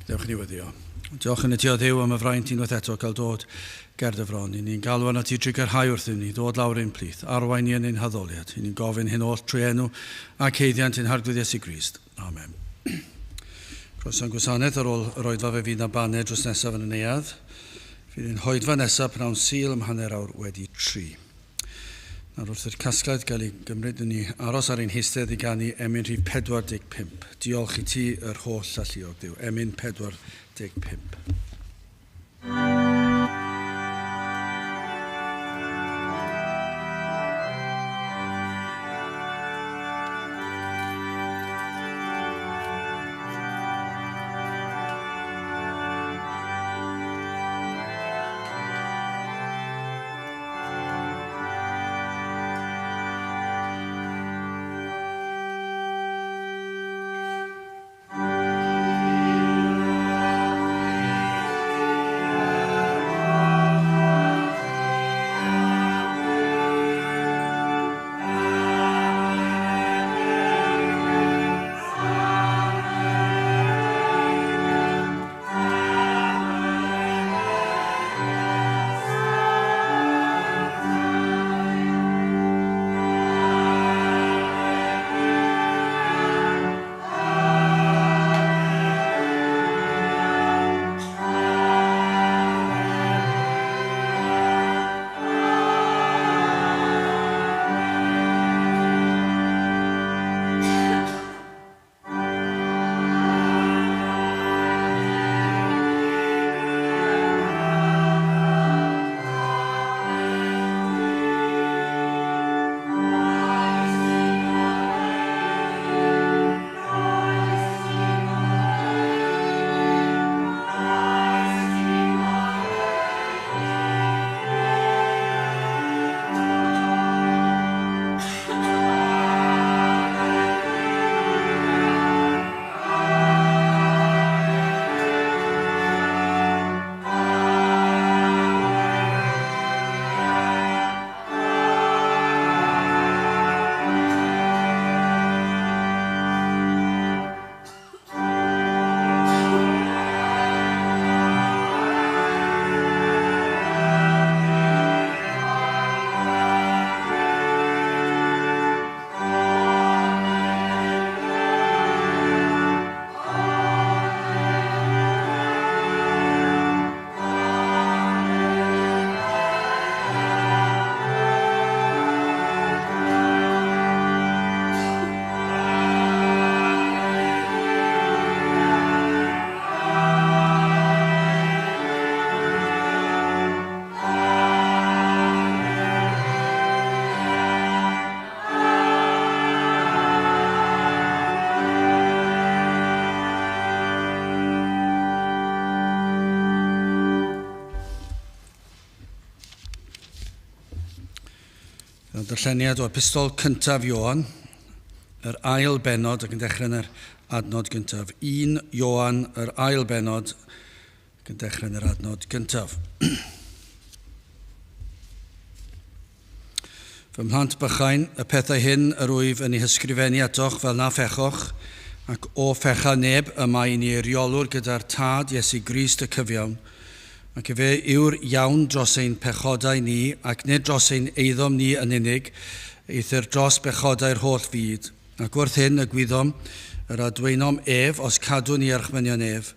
Dewch i ni weddio. Diolch yn y ti o Dduw am y fraint unwaith eto cael dod ger dy fron. I ni'n galw arnat ti trugarhau wrthym ni, ddod lawr ein plith, arwain ni yn ein haddoliad. I ni'n gofyn hyn oll trwy enw ac haeddiant ein Harglwydd Iesu Grist. Amen. Croeso i'n gwasanaeth ar ôl yr oedfa fe fydd na baned dros nesaf yn y neuadd. Fydd ein hoedfa nesaf pnawn Sul am 3:30. Nawr wrth i'r casgliad gael ei gymryd, ni aros ar ein heistedd i ganu emyn rhif 45. Diolch i ti yr holl alluog Dduw. Emyn 45. Darlleniad o epistol cyntaf Ioan, yr ail bennod ac yn dechrau yn yr adnod gyntaf. 1 Ioan, yr ail bennod ac yn dechrau yn yr adnod gyntaf. Fy mhlant bychain, y pethau hyn yr wyf yn eu hysgrifennu atoch fel na phechoch, ac o fecha neb y mae i ni eiriolwr gyda'r Tad, Iesu Grist y cyfiawn, ac efe yw'r iawn dros ein pechodau ni, ac nid dros ein eiddom ni yn unig, eithr dros bechodau'r holl fyd. Ac wrth hyn y gwyddom yr adwaenom ef, os cadwn ni archmynion ef.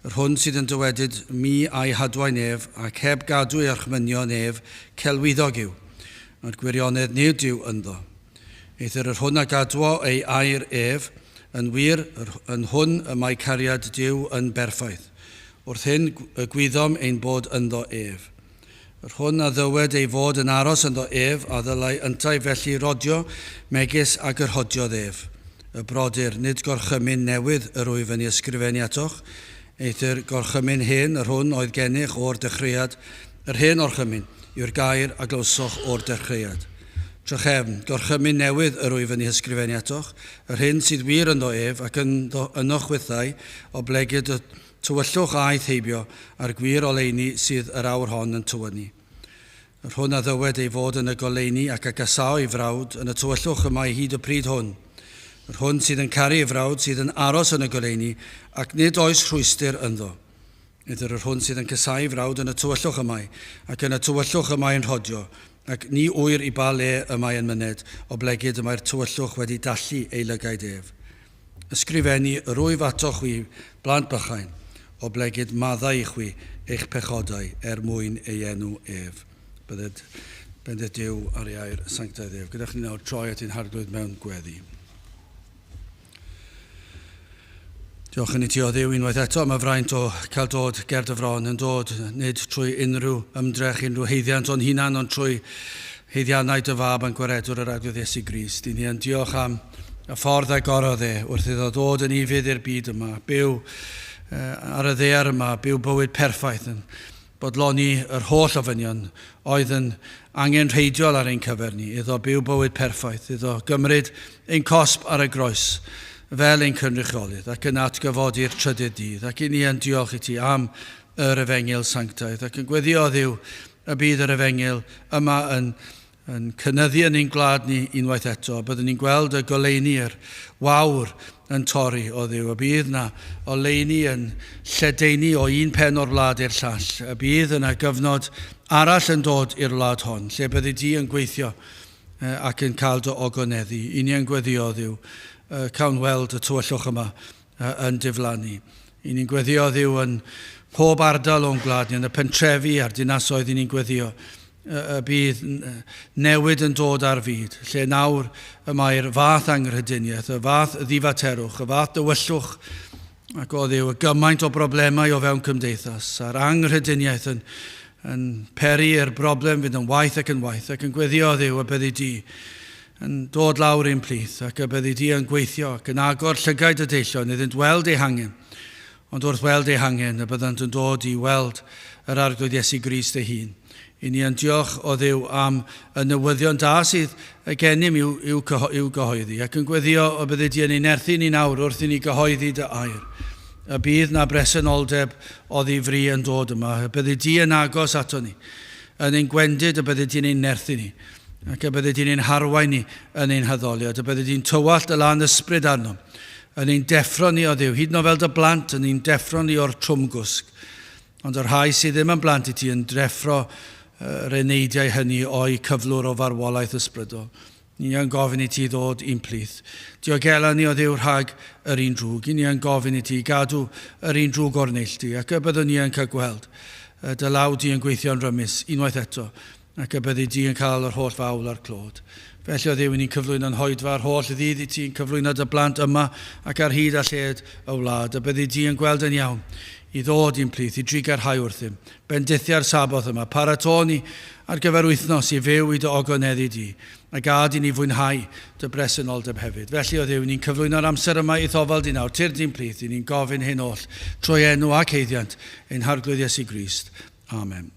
Yr hwn sydd yn dywedyd, Mi a'i hadwaen ef, ac heb gadw ei orchmynion ef, celwyddog yw, a'r gwirionedd nid yw ynddo. Eithr yr hwn a gadwo ei air ef, yn wir, yr, yn hwn y mae cariad Duw yn berffaith. Wrth hyn y gwyddom ein bod ynddo ef. Yr hwn a ddywed ei fod yn aros ynddo ef, a ddylai yntau felly rodio megis ag yr hodiodd ef. Y brodyr, nid gorchymyn newydd yr wyf yn ei ysgrifennu atoch, eithr gorchymyn hen, yr hwn oedd gennych o'r dechreuad, yr hen orchymyn, yw'r gair a glywsoch o'r dechreuad. Trachefn, gorchymyn newydd yr wyf yn ei hysgrifennu atoch, yr hyn sydd wir ynddo ef, ac ynddo ynoch chwithau, oblegid y Tywyllwch aeth heibio, a'r gwir oleuni sydd yr awr hon yn tywynnu. Yr hwn a ddywed ei fod yn y goleuni ac a gasao ei frawd, yn y tywyllwch y mae hyd y pryd hwn. Yr hwn sydd yn caru ei frawd sydd yn aros yn y goleuni, ac nid oes rhwystr ynddo. Eithr yr hwn sydd yn casáu ei frawd yn y tywyllwch y mae, ac yn y tywyllwch y mae yn rhodio, ac ni ŵyr i ba le y mae yn myned, oblegid y mae'r tywyllwch wedi dallu ei lygaid ef. Ysgrifennu yr wyf atoch chwi, blant bychain, oblegid maddau i chwi eich pechodau er mwyn ei enw ef. Bydded bendith Duw ar ei air sanctaidd ef. Gyda chni nawr troi at ein harglwydd mewn gweddi. Diolch yn i ti o Dduw unwaith eto am y fraint o cael dod ger dy fron yn dod nid trwy unrhyw ymdrech, unrhyw haeddiant o'n hunan, ond trwy haeddiannau dy fab a'n gwaredwr yr Arglwydd Iesu Grist. I ni yn diolch am y ffordd agorodd e wrth iddo ddod yn ufudd i'r byd yma, byw ar y ddaear yma, byw bywyd perffaith yn bodloni yr holl ofynion oedd yn angenrheidiol ar ein cyfer ni, iddo byw bywyd perffaith, iddo gymryd ein cosb ar y groes fel ein cynrychiolydd ac yn atgyfodi'r trydydd dydd. Ac i ni yn diolch i ti am yr efengyl sanctaidd ac yn gweddio Dduw y bydd yr efengyl yma yn yn cynyddu yn ein gwlad ni unwaith eto. Byddwn ni'n gweld y goleuni, yr wawr yn torri o Dduw. Y bydd 'na oleuni yn lledaenu o un pen o'r wlad i'r llall. Y bydd yna gyfnod arall yn dod i'r wlad hon, lle byddi di yn gweithio ac yn cael dy ogoneddu. I ni yn gweddio, Dduw, cawn weld y tywyllwch yma yn diflannu. I ni'n gweddio, Dduw, yn mhob ardal o'n gwlad ni, yn y pentrefi a'r dinasoedd, i ni'n gweddio y bydd newid yn dod ar fyd, lle nawr y mae'r fath anghrediniaeth, y fath ddifaterwch, y fath dywyllwch, ac o Dduw, y gymaint o broblemau o fewn cymdeithas, a'r anghrediniaeth yn, yn peri i'r broblem fynd yn waeth ac yn waeth, ac yn gweddio, Dduw, y byddi di yn dod lawr i'n plith, ac y byddi di yn gweithio ac yn agor llygaid y deillion iddynt weld eu hangen, ond wrth weld eu hangen, y byddant yn dod i weld yr Arglwydd Iesu Grist ei hun. I ni yn diolch o Dduw am y newyddion da sydd gennym i'w, i'w, i'w gyhoeddi, ac yn gweddio y byddi di yn ein nerthu ni nawr wrth i ni gyhoeddi dy air. Y bydd na bresenoldeb oddi fri yn dod yma, y byddi di yn agos ato ni, yn ein gwendid y byddi di'n ein nerthu ni, ac y byddi di'n ein harwain ni yn ein haddoliad, y byddi di'n tywallt y lân ysbryd arnom, yn ein deffro ni o Dduw, hyd yn oed fel dy blant yn ein deffro ni o'r trwmgwsg. Ond y rhai sydd ddim yn blant i ti yn dreffro yr eneidiau hynny o'u cyflwr o farwolaeth ysbrydol. Ni yn gofyn i ti ddod i'n plith. Diogela ni o Dduw rhag yr un drwg. I ni yn gofyn i ti gadw yr un drwg o'r neilltu, ac y byddwn ni yn cael gweld dy law di yn gweithio'n rymus unwaith eto, ac y byddi di yn cael yr holl fawl a'r clod. Felly, o Dduw, i ni'n cyflwyno'n hoedfa yr holl ddydd i ti, yn cyflwyno dy blant yma ac ar hyd a lled y wlad, y byddi di yn gweld yn iawn i ddod i'n plith, i drugarhau wrthym. Bendithia'r Saboth yma, paratô ni ar gyfer wythnos i fyw i dy ogoneddu di, a gad i ni fwynhau dy bresenoldeb hefyd. Felly, o Dduw, ni'n cyflwyno'r amser yma i'th ofal di nawr, tyrd i'n plith, i ni'n gofyn hyn oll, trwy enw ac haeddiant ein Harglwydd Iesu Grist. Amen.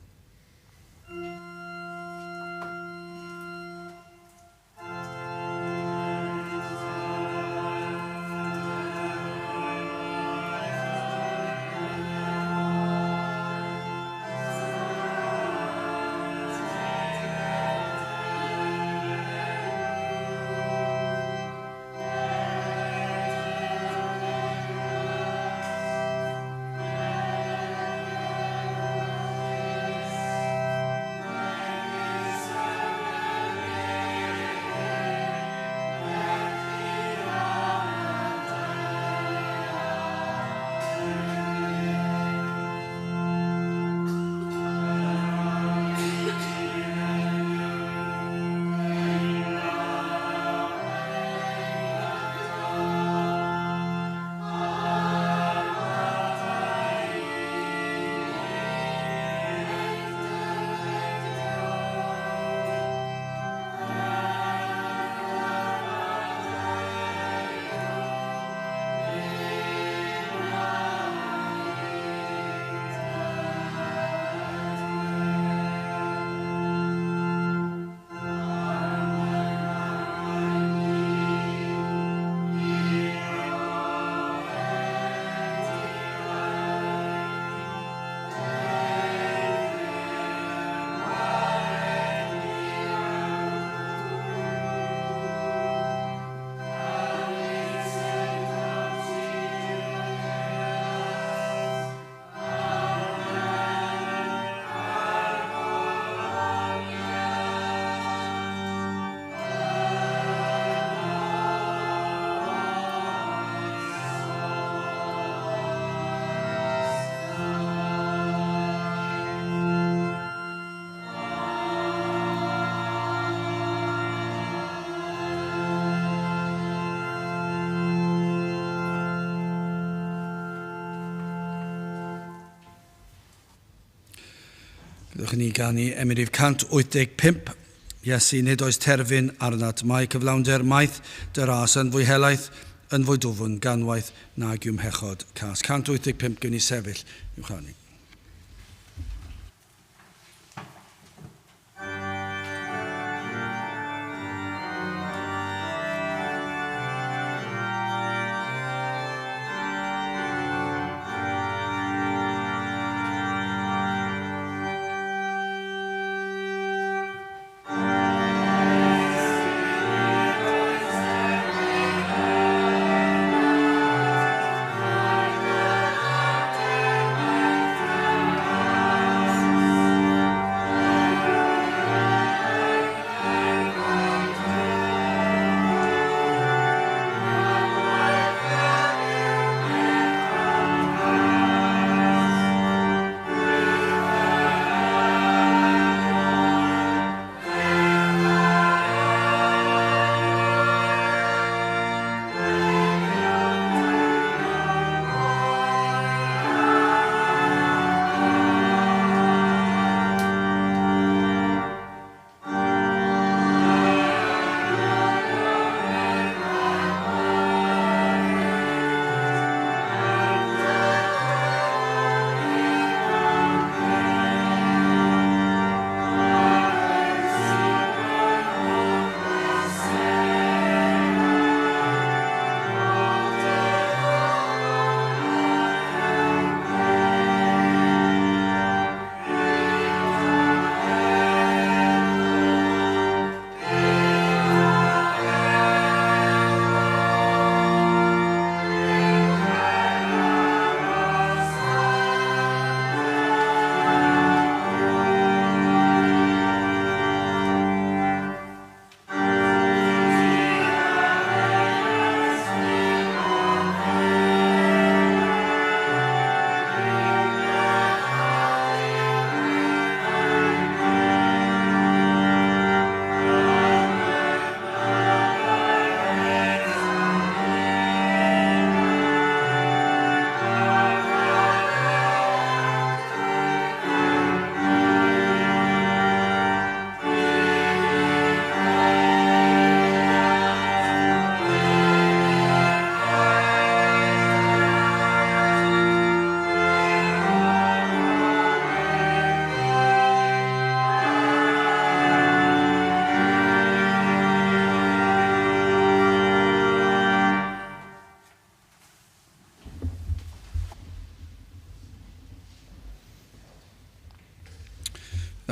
Byddwch ni ganu emyn rhif 185. Iesu, nid oes terfyn arnat. Mae cyflawnder maith dy ras yn fwy helaeth, yn fwy dwfn, ganwaith nag yw mhechod cas. 185 gewn ni sefyll i'w chanu.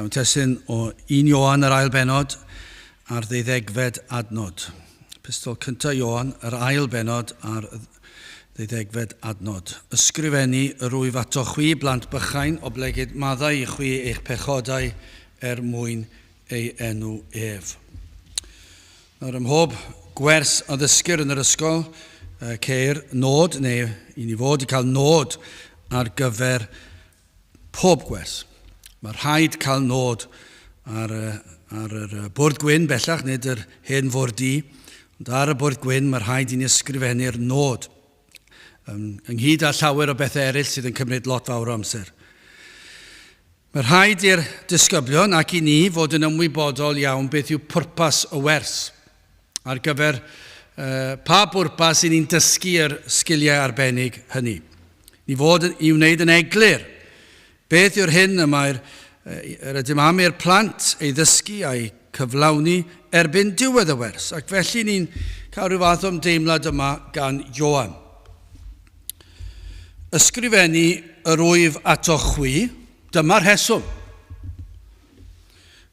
Mewn testun o 1 Ioan yr ail benod a'r ddeuddegfed adnod. Pistol cyntaf Ioan, yr ail benod a'r ddeuddegfed adnod. Ysgrifennu yr wyf ato chwi, blant bychain, oblegid maddau i chwi eich pechodau er mwyn ei enw ef. Nawr, ym mhob gwers a ddysgir yn yr ysgol, ceir nod, neu i ni fod i cael nod ar gyfer pob gwers. Mae rhaid cael nod ar, ar yr bwrdd gwyn bellach, nid yr hen fwrdd du, ond ar y bwrdd gwyn mae rhaid i ni ysgrifennu'r nod, ynghyd â llawer o bethau eraill sydd yn cymryd lot fawr o amser. Mae rhaid i'r disgyblion ac i ni fod yn ymwybodol iawn beth yw pwrpas y wers ar gyfer uh, pa bwrpas i ni'n dysgu'r sgiliau arbennig hynny. Ni fod i wneud yn eglur beth yw'r hyn y mae'r yr ydym am i'r plant ei ddysgu a'i cyflawni erbyn diwedd y wers, ac felly ni'n cael rhyw fath o ymdeimlad yma gan Ioan. Ysgrifennu yr wyf ato chwi, dyma'r rheswm.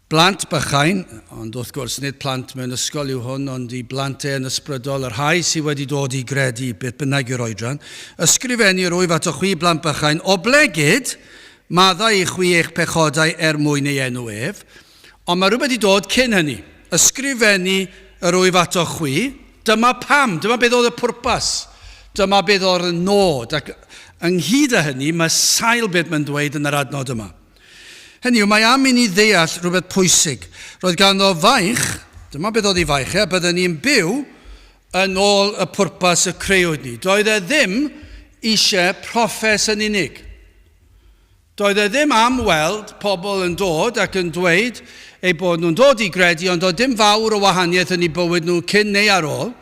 Blant bychain, ond wrth gwrs nid plant mewn ysgol yw hwn, ond i blant e yn ysbrydol, y rhai sydd wedi dod i gredu, beth bynnag yw'r oedran, ysgrifennu yr wyf ato chwi blant bychain, oblegid maddau i chwi eich pechodau er mwyn ei enw ef. Ond mae rhywbeth wedi dod cyn hynny. Ysgrifennu yr wyf ato chwi, dyma pam, dyma beth oedd y pwrpas, dyma beth oedd y nod, ac ynghyd â hynny, mae sail beth mae'n dweud yn yr adnod yma. Hynny yw, mae am i ni ddeall rhywbeth pwysig. Roedd ganddo faich, dyma beth oedd ei faich e, bydden ni'n byw yn ôl y pwrpas y creuwyd ni. Doedd e ddim eisiau proffes yn unig. Doedd e ddim am weld pobl yn dod ac yn dweud eu bod nhw'n dod i gredu, ond doedd dim fawr o wahaniaeth yn eu bywyd nhw cyn neu ar ôl.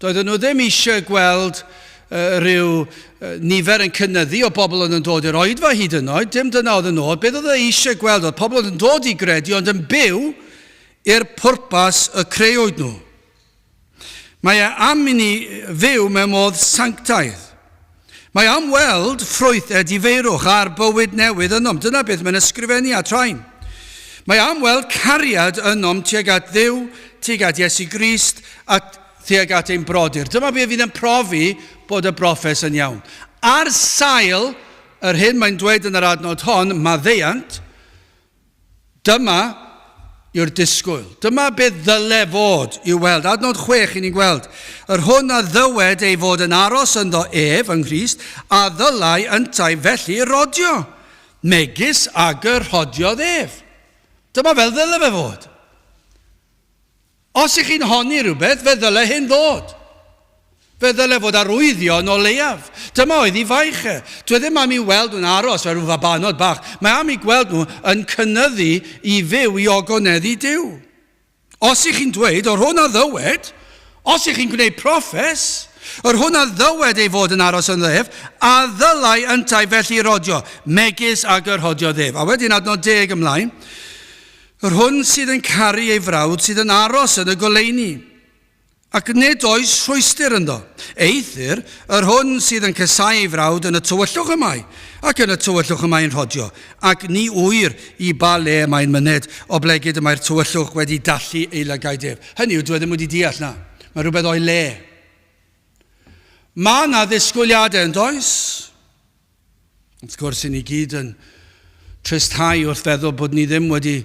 Doedden nhw ddim eisiau gweld uh, rhyw uh, nifer yn cynyddu o bobl oedd yn dod i'r oedfa hyd yn oed. Dim dyna oedd y nod. Beth oedd e eisiau gweld oedd pobl oedd yn dod i gredu ond yn byw i'r pwrpas y creuwyd nhw. Mae e am i ni fyw mewn modd sanctaidd. Mae am weld ffrwyth edifeirwch a'r bywyd newydd ynom. Dyna beth mae'n ysgrifennu at rhain. Mae am weld cariad ynom tuag at Dduw, tuag at Iesu Grist, a tuag at ein brodyr. Dyma beth fydd yn profi bod y broffes yn iawn. Ar sail yr hyn mae'n dweud yn yr adnod hon, maddeuant, Dyma yw'r disgwyl. Dyma beth ddyle fod i'w weld. Adnod 6 i ni'n gweld. Yr hwn a ddywed ei fod yn aros ynddo ef, yng Nghrist, a ddylai yntau felly rodio, megis ag y rhodiodd ef. Dyma fel ddyle fe fod. Os ych chi'n honni rhywbeth, fe ddyle hyn ddod. Fe ddyle fod arwyddion o leiaf. Dyma oedd ei faich e. Dwi e ddim am i weld nhw'n aros fel rhyw fabanod bach. Mae am i gweld nhw yn cynyddu i fyw i ogoneddu Duw. Os ych chi'n dweud, o'r hwn a ddywed, os ych chi'n gwneud proffes, yr hwn a ddywed ei fod yn aros ynddo ef, a ddylai yntau felly rodio, megis ag yr hodiodd ef. A wedyn adnod deg ymlaen, Yr hwn sydd yn caru ei frawd sydd yn aros yn y goleuni, ac nid oes rhwystr ynddo. Eithr, yr hwn sydd yn casáu ei frawd yn y tywyllwch y mae, ac yn y tywyllwch y mae'n rhodio, ac ni ŵyr i ba le y mae'n myned, oblegid y mae'r tywyllwch wedi dallu ei lygaid ef. Hynny yw, dyw e ddim wedi deall, na. Mae rhywbeth o'i le. Mae yna ddisgwyliadau, yn does? Wrth gwrs, i ni gyd yn tristhau wrth feddwl bod ni ddim wedi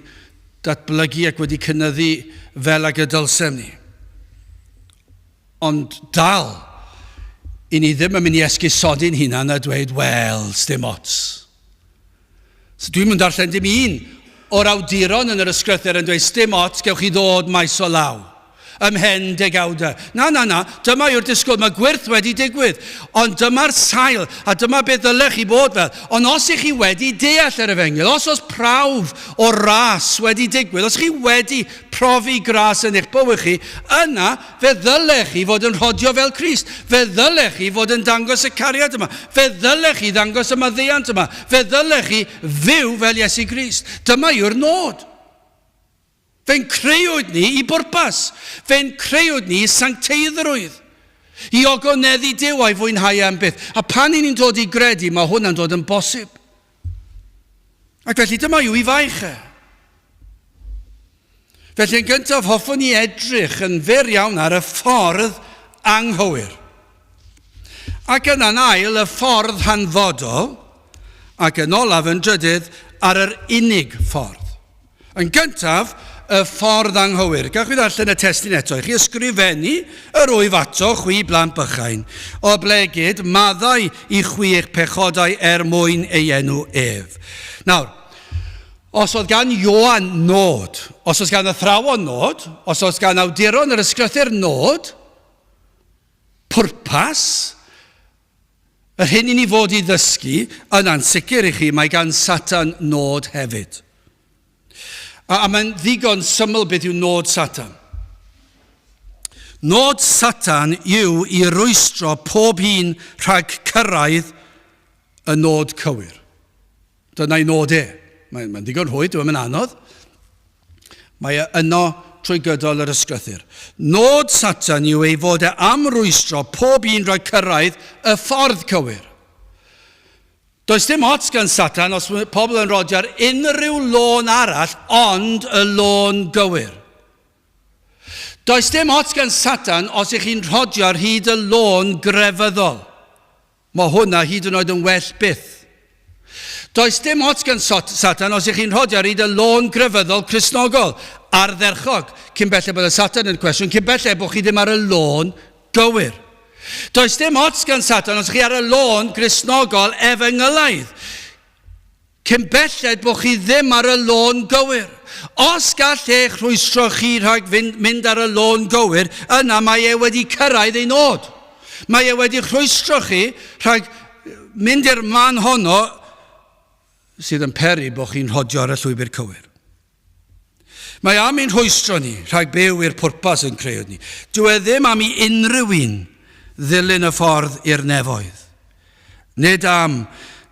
datblygu ac wedi cynyddu fel ag y dylsem ni. Ond dal, i ni ddim yn mynd i esgusodi'n hunan a dweud, wel, sdim ots. So dwi'n mynd darllen dim un o'r awduron yn yr ysgrythyr yn dweud, sdim ots, gewch chi ddod maes o law. ymhen degawdau. Na, na, na, dyma yw'r disgwyl, mae gwyrth wedi digwydd, ond dyma'r sail, a dyma beth ddylech chi bod fel. Ond os ych chi wedi deall yr efengyl, os oes prawf o ras wedi digwydd, os chi wedi profi gras yn eich bywyd chi, yna fe ddylech chi fod yn rhodio fel Crist. Fe ddylech chi fod yn dangos y cariad yma. Fe ddylech chi ddangos y maddeuant yma. Fe ddylech chi fyw fel Iesu Grist. Dyma yw'r nod. Fe'n creuwyd ni i bwrpas. Fe'n creuwyd ni i sancteiddrwydd. I ogoneddu Duw a'i fwynhau am byth. A pan i ni'n dod i gredu, mae hwnna'n dod yn bosib. Ac felly dyma yw i faich e. Felly yn gyntaf hoffwn i edrych yn fyr iawn ar y ffordd anghywir. Ac yna'n ail y ffordd hanfodol, ac yn olaf yn drydydd ar yr unig ffordd. Yn gyntaf, y ffordd anghywir. Gawch chi ddarllen y testun eto. I chi ysgrifennu yr wyf ato chwi blant bychain, oblegid maddau i chwi eich pechodau er mwyn ei enw ef. Nawr, os oedd gan Ioan nod, os oedd gan athrawon nod, os oedd gan awduron yr ysgrythur nod, pwrpas, Yr hyn i ni fod i ddysgu, yna'n sicr i chi, mae gan Satan nod hefyd. A, a mae'n ddigon syml beth yw nod Satan. Nod Satan yw i rwystro pob un rhag cyrraedd y nod cywir. Dyna'i nod e. Mae'n mae ddigon rhwydd, dyw e'm yn anodd. Mae e yno trwy gydol yr ysgrythur. Nod Satan yw ei fod e am rwystro pob un rhag cyrraedd y ffordd cywir. Does dim ots gan Satan os mae pobl yn rodio ar unrhyw lôn arall ond y lôn gywir. Does dim ots gan Satan os ych chi'n rhodio ar hyd y lôn grefyddol. Mae hwnna hyd yn oed yn well byth. Does dim ots gan Satan os ych chi'n rhodio ar hyd y lôn grefyddol Cristnogol, ardderchog, cyn belled bod y Satan yn cwestiwn, cyn belled bod chi ddim ar y lôn gywir. Does dim ots gan Satan os ych chi ar y lôn Gristnogol efengylaidd, cyn belled bod chi ddim ar y lôn gywir. Os gall eich rhwystro chi rhag fynd, mynd ar y lôn gywir, yna mae e wedi cyrraedd ei nod. Mae e wedi rhwystro chi rhag mynd i'r man honno sydd yn peri bod chi'n rhodio ar y llwybr cywir. Mae am ein rhwystro ni rhag byw i'r pwrpas yn creuod ni. Dyw e ddim am i unrhyw un ddilyn y ffordd i'r nefoedd. Nid am,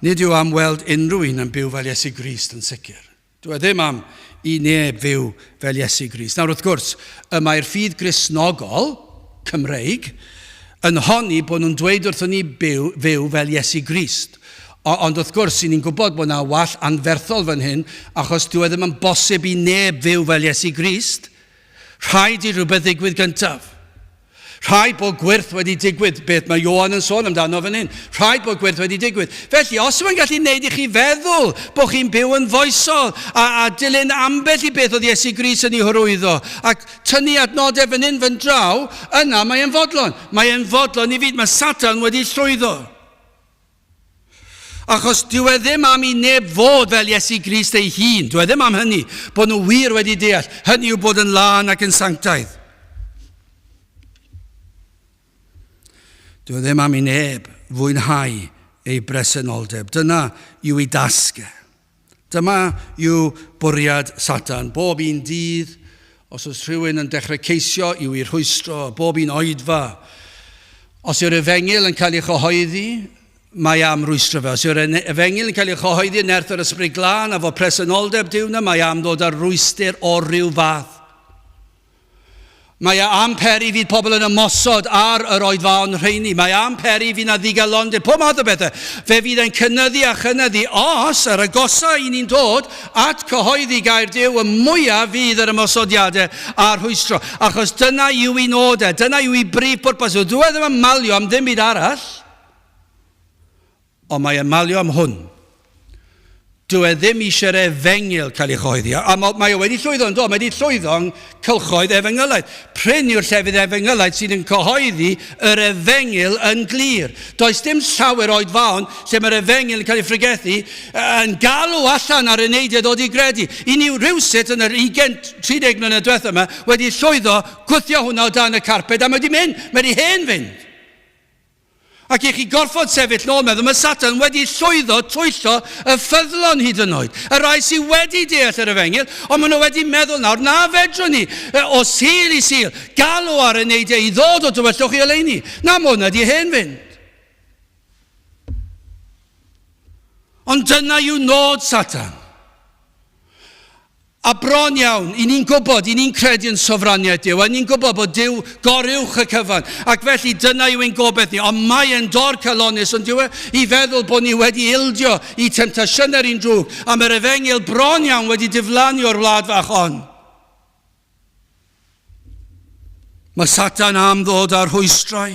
nid yw am weld unrhyw un yn byw fel Iesu Grist yn sicr. Dyw e ddim am i neb fyw fel Iesu Grist. Nawr wrth gwrs, y mae'r ffydd Gristnogol, Cymreig, yn honni bod nhw'n dweud wrthon ni byw, fyw fel Iesu Grist. O, ond wrth gwrs, i ni'n gwybod bod yna wall anferthol fan hyn, achos dyw e ddim yn bosib i neb fyw fel Iesu Grist. Rhaid i rhywbeth ddigwydd gyntaf. Rhaid bod gwyrth wedi digwydd, beth mae Ioan yn sôn amdano fan hyn. Rhaid bod gwyrth wedi digwydd. Felly, os yw'n gallu gwneud i chi feddwl bod chi'n byw yn foesol a, a dilyn ambell i beth oedd Iesu Grist yn ei hyrwyddo ac tynnu adnodau fan hyn fan draw, yna mae e'n fodlon. Mae e'n fodlon i fyd. Mae Satan wedi llwyddo. Achos dyw e ddim am i neb fod fel Iesu Grist ei hun. Dyw e ddim am hynny, bod nhw wir wedi deall. Hynny yw bod yn lân ac yn sanctaidd. Dyw e ddim am i neb fwynhau ei bresenoldeb. Dyna yw ei dasg e. Dyma yw bwriad Satan. Bob un dydd, os oes rhywun yn dechrau ceisio i'w i rhwystro, bob un oedfa, os yw'r efengyl yn cael ei chyhoeddi, mae am rwystro fe. Os yw'r efengyl yn cael ei chyhoeddi yn nerth yr Ysbryd Glân a fod presenoldeb Duw yna, mae am ddod ar rwystr o ryw fath. Mae e am peri fydd pobl yn ymosod ar yr oedfaon rheini. Mae am peri fydd na ddigalondid, pob math o bethau. Fe fydd e'n cynyddu a chynyddu os yr agosa i ni'n dod at cyhoeddi gair Duw, y mwyaf fydd yr ymosodiadau a'r rhwystro. Achos dyna yw ei nod e, dyna yw ei brif bwrpas. Dyw e ddim yn malio am ddim byd arall. Ond mae e'n malio am hwn. Dyw e ddim eisiau'r efengyl cael ei chyhoeddi. A mae o wedi llwyddo yn do, mae wedi llwyddo yng cylchoedd efengylaidd. Prin yw'r llefydd efengylaidd sydd yn cyhoeddi yr efengyl yn glir. Does dim llawer oedfaon lle mae'r efengyl yn cael ei phregethu yn galw allan ar eneidiau ddod i gredu. I ni rywsut yn yr 20, 30 mlynedd diwethaf yma wedi llwyddo gwthio hwnna o dan y carped a mae wedi mynd, mae wedi hen fynd. Ac i chi gorfod sefyll nôl meddwl, mae Satan wedi llwyddo twyllo y ffyddlon hyd yn oed. Y rhai sydd wedi deall yr efengyl, ond maen nhw wedi meddwl nawr, na fedrwn ni, o Sul i Sul, galw ar y neidiau i ddod o dywyllwch i oleuni. Na, mae hwnna di hen fynd. Ond dyna yw nod Satan. A bron iawn, i ni'n gwybod, i ni'n credu yn sofraniaeth Duw, a ni'n gwybod bod Duw goruwch y cyfan, ac felly dyna yw ein gobaith ni. Ond mae e'n dorcalonnus, ond dyw e, i feddwl bod ni wedi ildio i temtasiynau'r un drwg, a mae'r efengyl bron iawn wedi diflannu o'r wlad fach hon. Mae Satan am ddod â rhwystrau,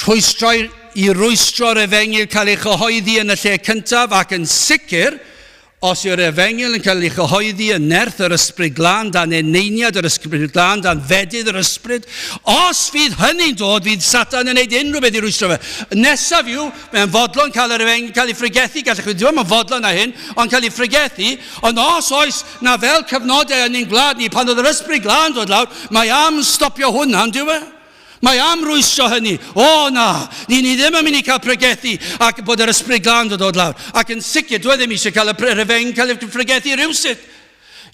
rhwystrau i rwystro'r efengyl cael ei chyhoeddi yn y lle cyntaf ac yn sicr, os yw'r efengyl yn cael ei chyhoeddi yn nerth yr Ysbryd Glân, dan eneiniad yr Ysbryd Glân, dan fedydd yr Ysbryd, os fydd hynny'n dod, fydd Satan yn gwneud unrhyw beth i rwystro fe. Nesaf yw, mae'n fodlon cael yr efengyl cael ei phregethu, gallech chi ddweud, mae'n fodlon na hyn, ond cael ei phregethu, ond os oes Na fel cyfnodau yn ein gwlad ni pan oedd yr Ysbryd Glân dod lawr, mae am stopio hwnna, yn dyw e? Mae am rwystro hynny. O na, ni, ni ddim yn mynd i cael pregethu ac bod yr Ysbryd Glân dod lawr. Ac yn sicr, dwi e ddim eisiau cael yr efengyl cael ei pregethu rhywsut.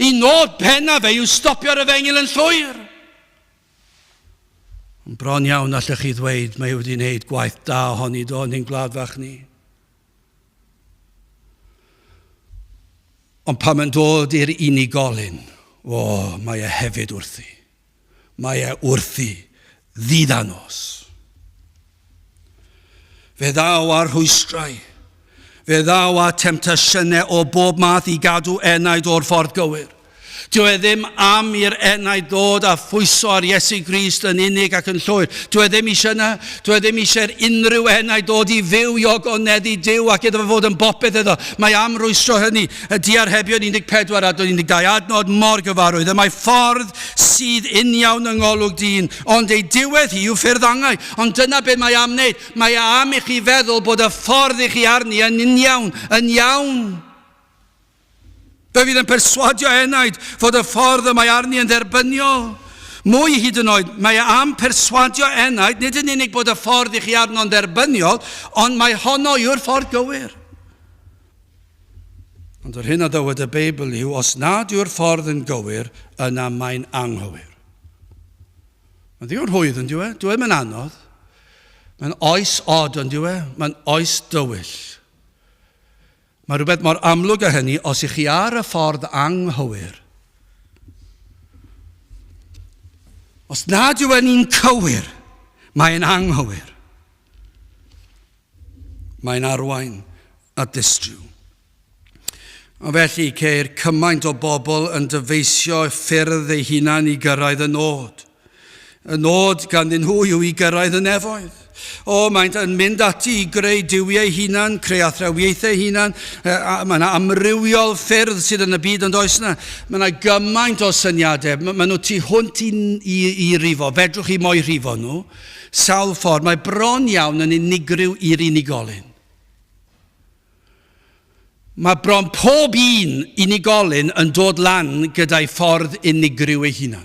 I nod pennaf fe yw stopio'r efengyl yn llwyr. Ond bron iawn allech chi ddweud mae wedi wneud gwaith da ohoni do yn ein gwlad fach ni. Ond pan mae'n dod i'r unigolyn, o, mae e hefyd wrthi. Mae e wrthi, ddydd a nos. Fe ddaw â rhwystrau. Fe ddaw â temtasiynau o bob math i gadw enaid o'r ffordd gywir. Dyw e ddim am i'r enaid ddod a phwyso ar Iesu Grist yn unig ac yn llwyr. Dyw e ddim eisiau yna. Dyw e ddim eisiau'r unrhyw enaid ddod i fyw i ogoneddu Duw ac iddo fe fod yn bopeth iddo. Mae am rwystro hynny. Y Diarhebion 14 adnod 12, adnod mor gyfarwydd. Y mae ffordd sydd uniawn yng ngolwg dyn, ond ei diwedd hi yw ffyrdd angau. Ond dyna beth mae am wneud. Mae e am i chi feddwl bod y ffordd i chi arni yn uniawn, yn iawn. Fe fydd yn perswadio enaid fod y ffordd y mae arni yn dderbyniol. Mwy hyd yn oed, mae e am perswadio enaid, nid yn unig bod y ffordd i chi arno'n dderbyniol, ond mae honno yw'r ffordd gywir. Ond yr hyn a ddywed y Beibl yw, os nad yw'r ffordd yn gywir, yna mae'n anghywir. Mae'n ddigon rhwydd yn diwe, dyw e ddim yn anodd. Mae'n oes od yn diwe, mae'n oes dywyll. Mae rhywbeth mor amlwg â hynny os ych chi ar y ffordd anghywir. Os nad yw e'n un cywir, mae'n anghywir. Mae'n arwain at ddistryw. A felly ceir cymaint o bobl yn dyfeisio ffyrdd eu hunain i gyrraedd y nod. Y nod ganddyn nhw yw i gyrraedd y nefoedd. O, maent yn mynd ati i greu duwiau hunan, creu athrawiaethau hunan. Mae yna amrywiol ffyrdd sydd yn y byd ond oes yna. Mae yna gymaint o syniadau. Mae nhw tu hwnt i, i, i rifo. Fedrwch chi mo'i rhifo nhw. Sawl ffordd. Mae bron iawn yn unigryw i'r unigolyn. Mae bron pob un unigolyn yn dod lan gyda'i ffordd unigryw ei hunan.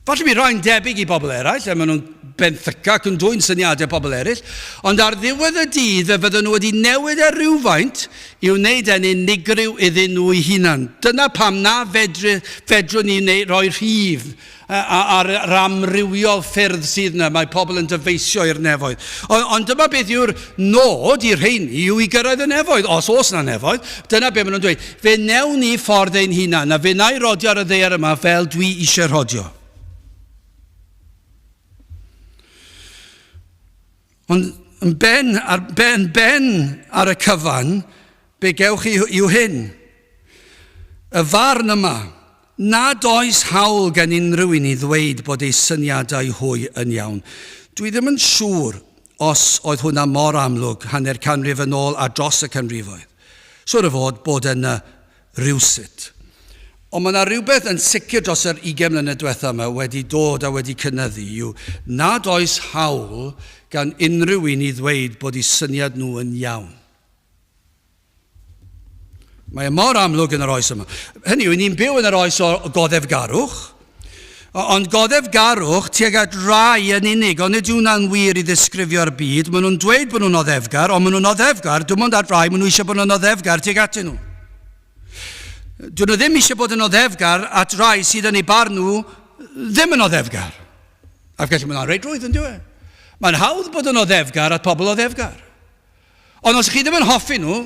Falle bydd rhai'n debyg i bobl eraill, a maen nhw'n benthyca ac yn dwyn syniadau pobl eraill, ond ar ddiwedd y dydd fe fydden nhw wedi newid e rhywfaint i'w wneud e'n unigryw iddyn nhw'u hunan. Dyna pam na fedru, fedrwn ni wneud, rhoi rhif a'r yr amrywiol ffyrdd sydd yna, mae pobl yn dyfeisio i'r nefoedd. Ond, ond dyma beth yw'r nod i'r rheini yw i gyrraedd y nefoedd, os oes yna nefoedd. Dyna beth maen nhw'n dweud. Fe wnewn ni ffordd ein hunan, a fe wna i rodio ar y ddaear yma fel dwi eisiau rhodio. Ond yn ben ar, ben, ben ar y cyfan, be gewch chi yw hyn. Y farn yma, nad oes hawl gen unrhyw un i ddweud bod eu syniadau hwy yn iawn. Dwi ddim yn siŵr os oedd hwnna mor amlwg hanner canrif yn ôl a dros y canrifoedd. Siŵr o fod bod yna rywsut. Ond mae yna rhywbeth yn sicr dros yr 20 mlynedd diwetha yma wedi dod a wedi cynyddu yw nad oes hawl gan unrhyw un i ddweud bod eu syniad nhw yn iawn. Mae e mor amlwg yn yr oes yma. Hynny yw, ni'n byw yn yr oes o goddefgarwch, ond goddefgarwch tuag at rai yn unig, ond nid yw'n wir i ddisgrifio'r byd. Maen nhw'n dweud bod nhw'n oddefgar, ond maen nhw'n oddefgar, dim ond at rai, maen nhw eisiau bod nhw'n oddefgar tuag atyn nhw. Dyn nhw ddim eisiau bod yn oddefgar at rai sydd yn eu barn nhw ddim yn oddefgar. Ac felly mae'n rhaid yn dweud. Mae'n hawdd bod yn oddefgar at pobl oddefgar. Ond os chi ddim yn hoffi nhw,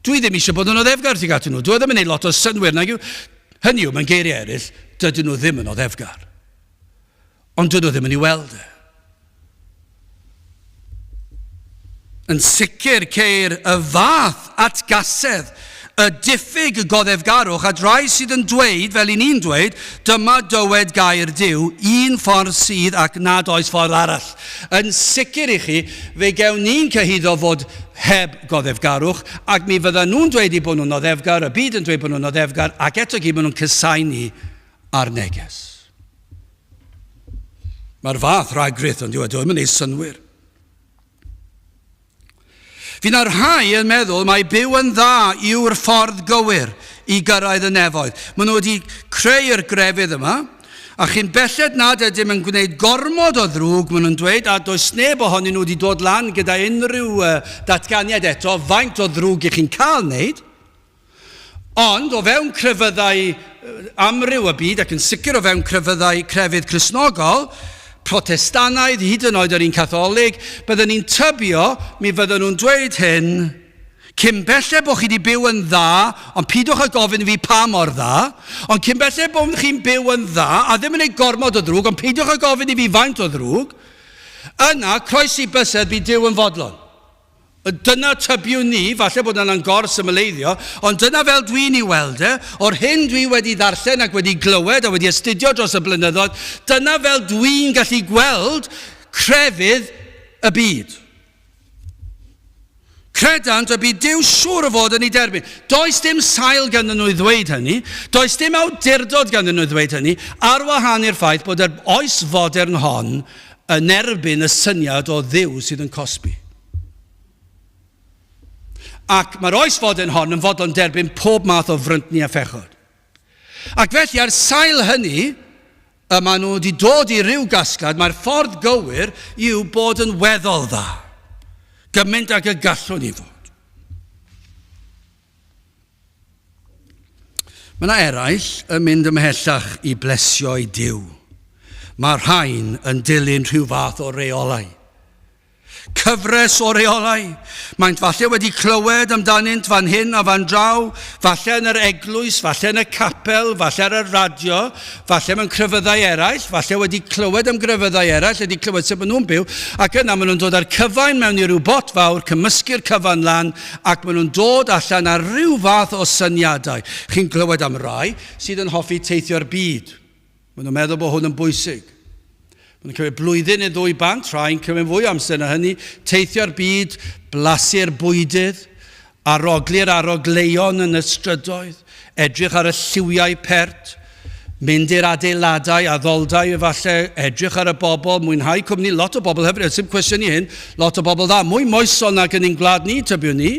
dwi ddim eisiau bod yn oddefgar tuag atyn nhw. Dwi e ddim yn gwneud lot o synnwyr nag yw. Hynny yw, mewn geiriau eraill, dydyn nhw ddim yn oddefgar. Ond dydyn nhw ddim yn ei weld e. Yn sicr ceir y fath atgasedd y diffyg goddefgarwch at rai sydd yn dweud, fel i ni'n dweud, dyma dywed gair Duw, un ffordd sydd ac nad oes ffordd arall. Yn sicr i chi, fe gewn ni'n cyhuddo fod heb goddefgarwch, ac mi fyddan nhw'n dweud eu bod nhw'n oddefgar, y byd yn dweud bod nhw'n oddefgar, ac eto gyd maen nhw'n cysau ni a'r neges. Mae'r fath rhagrith yn dweud, dwi'n mynd i synwyr. Fydd 'na rhai yn meddwl mai byw yn dda yw'r ffordd gywir i gyrraedd y nefoedd. Maen nhw wedi creu'r grefydd yma, a chyn belled nad ydym yn gwneud gormod o ddrwg, maen nhw'n dweud, a does neb ohonyn nhw wedi dod lan gyda unrhyw datganiad eto, faint o ddrwg i chi'n cael wneud. Ond o fewn crefyddau amryw y byd, ac yn sicr o fewn crefyddau crefydd Cristnogol, Protestannaidd, hyd yn oed yr un Catholig, byddwn ni'n tybio, mi fydden nhw'n dweud hyn, cyn belled bod chi wedi byw yn dda, ond pidwch â gofyn i fi pa mor dda, ond cyn belled bod chi'n byw yn dda, a ddim yn ei gormod o ddrwg, ond peidiwch â gofyn i fi faint o ddrwg, yna, croesi bysedd, bydd Duw yn fodlon. Dyna tybiwn ni, falle bod yna'n gor-symleiddio, ond dyna fel dwi'n ei weld e, o'r hyn dwi wedi ddarllen ac wedi glywed a wedi astudio dros y blynyddoedd, dyna fel dwi'n gallu gweld crefydd y byd. Credant y bydd Duw siŵr o fod yn ei derbyn. Does dim sail ganddyn nhw i ddweud hynny, does dim awdurdod ganddyn nhw i ddweud hynny, ar wahân i'r ffaith bod yr oes fodern hon yn erbyn y syniad o Dduw sydd yn cosbi. Ac mae'r oes fodern hon yn fodlon derbyn pob math o fryntni a phechod. Ac felly ar sail hynny, y maen nhw wedi dod i ryw gasgliad, mae'r ffordd gywir yw bod yn weddol dda, gymaint ag y gallwn ni fod. Mae yna eraill yn mynd ymhellach i blesio i Duw. Mae rhain yn dilyn rhyw fath o reolau. Cyfres o reolau. Maent falle wedi clywed amdanynt fan hyn a fan draw, falle yn yr eglwys, falle yn y capel, falle ar y radio, falle mewn crefyddau eraill, falle wedi clywed am grefyddau eraill, wedi clywed sut maen nhw'n byw, ac yna maen nhw'n dod â'r cyfain mewn i ryw bot fawr, cymysgu'r cyfan lan, ac maen nhw'n dod allan ar ryw fath o syniadau. Chi'n clywed am rai sydd yn hoffi teithio'r byd. Maen nhw'n meddwl bod hwn yn bwysig. Maen nhw'n cymryd blwyddyn neu ddwy bant, rhai'n cymryd fwy o amser na hynny, teithio'r byd, blasu'r bwydydd, arogli'r arogleuon yn y strydoedd, edrych ar y lliwiau pert, mynd i'r adeiladau, addoldai efallai, edrych ar y bobl, mwynhau cwmni, lot o bobl hyfryd, sy'n cwestiynu hyn, lot o bobl dda, mwy moesol nag yn ein gwlad ni, tybiwn ni.